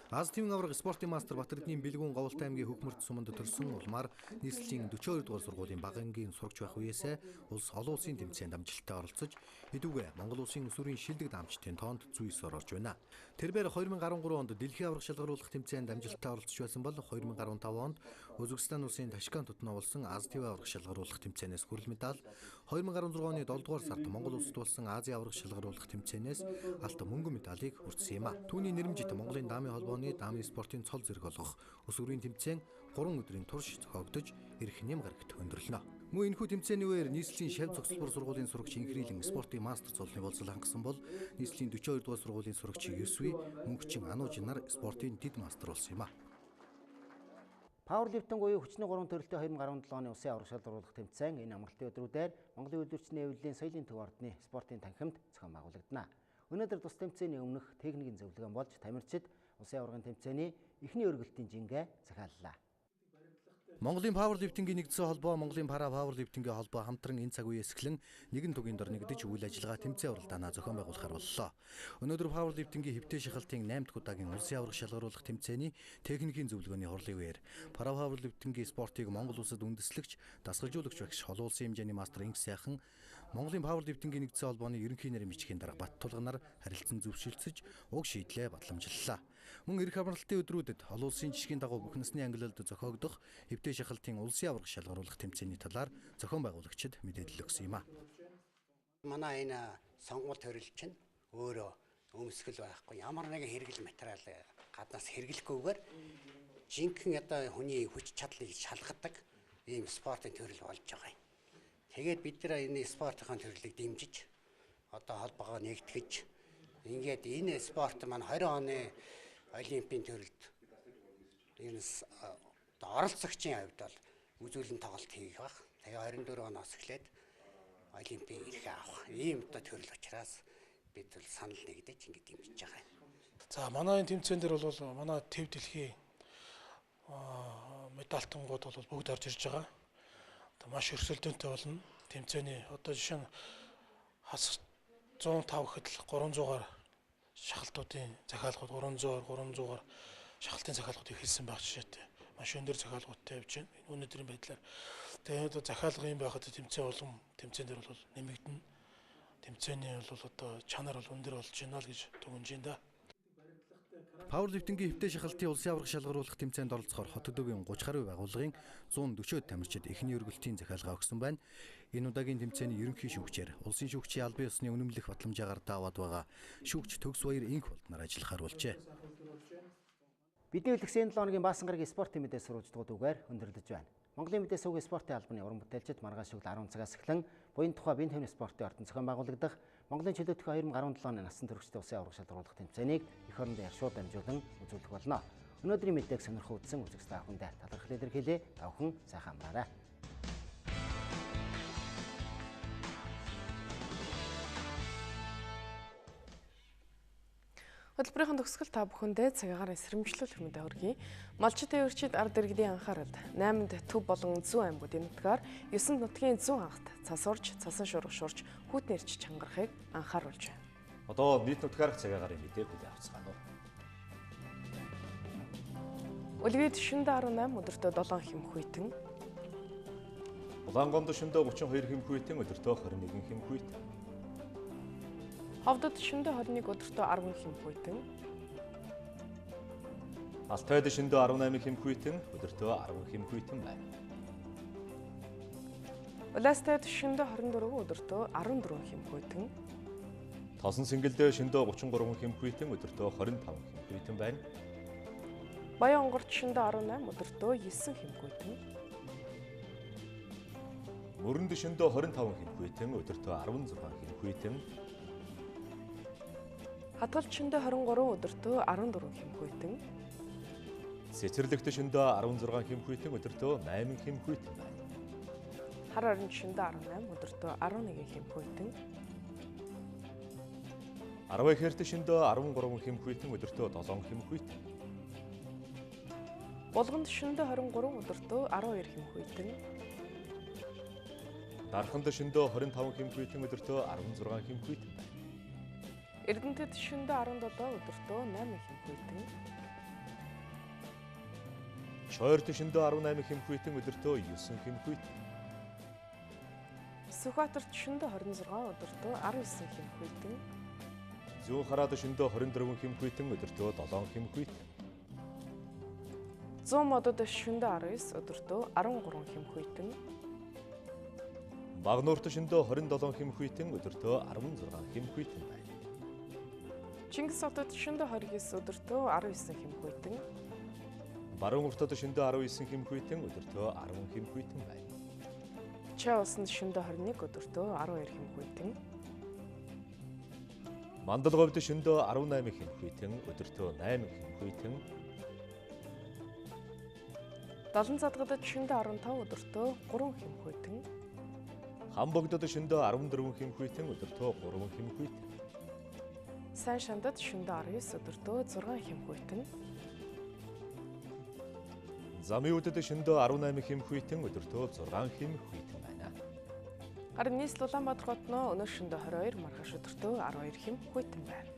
Аз ТV-ийн авраг спортын мастер Бат-Эрдэнийн бэлгүүн Говьлтай аймгийн Хөхмөрт суманд төрсөн улмаар нийслэлийн 42 дугаар сургуулийн бага ангийн сурагч байх үеэсээ улс олон улсын тэмцээнд амжилттай оролцож хэдүүгээ Монгол улсын өсвөрийн шилдэг дамжтын тоонд зүйсээр орж байна. Тэрбээр 2013 онд дэлхийн авраг шалгаруулах тэмцээнд амжилттай оролцож байсан бол 2015 онд Өзбекстан улсын Ташкент хотод болсон Аз ТV авраг шалгаруулах тэмцээнээс хүрэл медаль, 2016 оны 7 дугаар сард Монгол улсад болсон Азийн авраг шалгаруулах тэмцээнээс алт мөнгөн медалийг хүртсэн юм а. Түүний нэрмжит Монголын даамын холбооны даамын спортын цол зэрэг олгох өсвөрийн тэмцээн 3 өдрийн турш зохиогдож ирэх нэм гарагт өндөрлөнө. Мөн энэхүү тэмцээний үеэр нийслэлийн шав зогсолбор сургуулийн сурагч Инхрийлэн спортын мастер цолны болцол хангасан бол нийслэлийн 42 дугаар сургуулийн сурагч Юсви мөнхчин Анууж нар спортын дэд мастер болсон юм а. Пауэрлифтинг буюу хүчний 3 төрөлтийн 2017 оны улсын авраг шалгаруулах тэмцээн энэ амралтын өдрүүдээр Монголын үйлдвэрчний эвлэлийн соёлын төв ордны спортын танхимд зохион байгуулагдана. Өнөөдөр тус тэмцээний өмнөх техникийн зөвлөгөөн болж тамирчид улсын аваргын тэмцээний эхний өргөлтийн жингээ захиаллаа. Монголын пауэрлифтингийн нэгдсэн холбоо, Монголын пара пауэрлифтингийн холбоо хамтран энэ цаг үеэс эхлэн нэгэн тугийн дор нэгдэж үйл ажиллагаа тэмцээн уралдаанаа зохион байгуулахар боллоо. Өнөөдөр пауэрлифтингийн хэвтээ шахалтын 8 дахь удаагийн улсын аварга шалгаруулах тэмцээний техникийн зөвлөгөөний хурлын үеэр пара пауэрлифтингийн спортыг Монгол улсад үндэслэгч, дасгалжуулагч багш, олон улсын хэмжээний мастер Инх сайхан Монголын пауэрлифтингийн нэгдсэн холбооны ерөнхий нарийн бичгийн дарга Баттулганаар харилцан зөвшөлдсөж уг шийдлээ батламжлалаа. Мөн эрх амралтын өдрүүдэд олон улсын жишгийн дагуу бүх насны ангилалд зохиогдох хэвтээ шахалтын улсын аварга шалгаруулах тэмцээний талаар зохион байгуулагчид мэдээлэл өгсөн юм а. Манай энэ сонгуул төрөл чинь өөрөө өмсгөл байхгүй, ямар нэгэн хэрэгэл материал гаднаас хэрэглэхгүйгээр жинхэнэ одоо хүний хүч чадлыг шалгадаг ийм спортын төрөл болж байгаа юм. Тэгээд бид нар энэ спортын төрлийг дэмжиж одоо холбоогоо нэгтгэж Ингээд энэ спорт маань 20 оны олимпийн төрөлд энэ оролцогчийн хувьд бол үзүүлэн тоглолт хийх байх. Тэгээ 24 оноос эхлээд олимпийн эрхээ авах. Ийм одоо төрөл учраас бид бол санал нэгдэж ингэж дэмжиж байгаа юм. За манай энэ тэмцээн дээр бол манай төв дэлхийн медальтангууд бол бүгд орж ирж байгаа. Одоо маш өрсөлдөөнтэй болно. Тэмцээний одоо жишээ нь хас 105 гэхэд л 300-аар шахалтуудын захиалгууд 300-аар шахалтын захиалгууд эхэлсэн байх жишээтэй. Маш өндөр захиалгуудтай явж байна. Өнөөдрийн байдлаар тэгээд одоо захиалга юм байхад тэмцээн улам тэмцээн дээр бол нэмэгдэнэ. Тэмцээний бол одоо чанар бол өндөр болж байна л гэж дүгнэж байна да. Пауэрлифтингийн хэвтэ шахалтын улсын аварга шалгаруулах тэмцээнд оролцохоор хот төдөөгийн 30 гаруй байгууллагын 140-од тамирчид эхний өргөлтийн захиалга өгсөн байна. Энэ удаагийн тэмцээний ерөнхий шүүгчээр улсын шүүгчийн албан ёсны үнэмлэх батламжаагаар дааваад байгаа шүүгч Төгс Баяр инх болдноор ажиллахаар болжээ. Бидний үлгсэн 7 хоногийн Баасан гарагийн спортын мэдээ сурвалжлагууд үгээр өндөрлөж байна. Монголын мэдээ сувгийн спортын албаны уран бүтээлчид маргааш өглөө 10 цагаас эхлэн буян тухай бие тавны спортын ордон зохион байгуулагдах Монголын чөлөөтгөө 2017 оны насан туршидын улсын аварга шалгаруулах тэмцээнийг эх орондоо яршууд дамжуулан үзүүлэх болно. Өнөөдрийн мэдээг сонирхол үзсэн үзэгч та бүхэндээ талархал илэрхийлье. Та бүхэн сайхан амраарай. Хөтөлбөрийн төгсгөл та бүхэндээ цагаагаар сэрэмжлүүлэх мэдээ хүргэе. Малчид тээвэрчид ард иргэдийн анхааралд 8-нд төв болон зүүн аймагуудын нутгаар 9 нутгийн зүүн хангат цас урж, цасан шуурга шуурч, хүйтэн эрч чангарахыг анхааруулж байна. Одоо нийт нутгаарх цагаагаар мэдээ хүлээн авцгаана уу. Үлгийд шөндөө 18, өдөртөө 7 хэм хүйтэн. Улаангомд шөндөө 32 хэм хүйтэн, өдөртөө 21 хэм хүйтэн. Ховдод шөндөө 21, өдөртөө 10 хэм хүйтэн. Алтайд шөндөө 18 хэм хүйтэн, өдөртөө 10 хэм хүйтэн байна. Улаастайд шөндөө 24, өдөртөө 14 хэм хүйтэн. Тосон Сингэлдээ шөндөө 33 хэм хүйтэн, өдөртөө 25 хэм хүйтэн байна. Баян онгорт шөндөө 18, өдөртөө 9 хэм хүйтэн. Мөрөнд шөндөө 25 хэм хүйтэн, өдөртөө 16 хэм хүйтэн. Хадгалт шөндөө 23, өдөртөө 14 хэм хүйтэн. Цэцэрлэгт шөндөө 16 хэм хүйтэн, өдөртөө 8 хэм хүйтэн байна. Хар оринд шөндөө 18, өдөртөө 11 хэм хүйтэн. Арвайхэрт шөндөө 13 хэм хүйтэн, өдөртөө 7 хэм хүйтэн. Булганд шөндөө 23, өдөртөө 12 хэм хүйтэн. Дарханд шөндөө 25 хэм хүйтэн, өдөртөө 16 хэм хүйтэн байна. Эрдэнэтэд шөндөө 17, өдөртөө 8 хэм хүйтэн. Чойрт шөндөө 18 хэм хүйтэн, өдөртөө 9 хэм хүйтэн. Сүхбаатарт шөндөө 26, өдөртөө 19 хэм хүйтэн. Зүүн хараад шөндөө 24 хэм хүйтэн, өдөртөө 7 хэм хүйтэн. Зүүн модод шөндөө 19, өдөртөө 13 хэм хүйтэн. Багнуурт шөндөө 27 хэм хүйтэн, өдөртөө 16 хэм хүйтэн байна. Чингис хотод шөндөө 29, өдөртөө 19 хэм хүйтэн. Баруун уртад шөндөө 19 хэм хүйтэн, өдөртөө 10 хэм хүйтэн байна. Чай усанд шөндөө 21, өдөртөө 12 хэм хүйтэн. Мандалговьд шөндөө 18 хэм хүйтэн, өдөртөө 8 хэм хүйтэн. Далан задгадад шөндөө 15, өдөртөө 3 хэм хүйтэн. Хамбогдод шөндөө 14 хэм хүйтэн, өдөртөө 3 хэм хүйтэн. Сайн шандад шөндөө 19, өдөртөө 6 хэм хүйтэн. Замын үдэд шөндөө 18 хэм хүйтэн, өдөртөө 6 хэм хүйтэн байна. Харин нийслэл Улаанбаатар хотноо өнөө шөндөө 22, маргааш өдөртөө 12 хэм хүйтэн байна.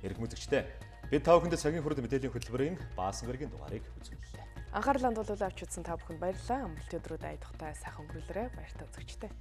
Эрхэм үзэгчдээ, бид та бүхэнд цагийн хүрд мэдээллийн хөтөлбөрийн Баасан гарагийн дугаарыг үзүүллээ. Анхаарлаа хандуулаад авч үзсэн та бүхэнд баярлалаа. Амралтын өдрүүд ая тухтай сайхан өнгөрүүлээрэй. Баяртай үзэгчдээ.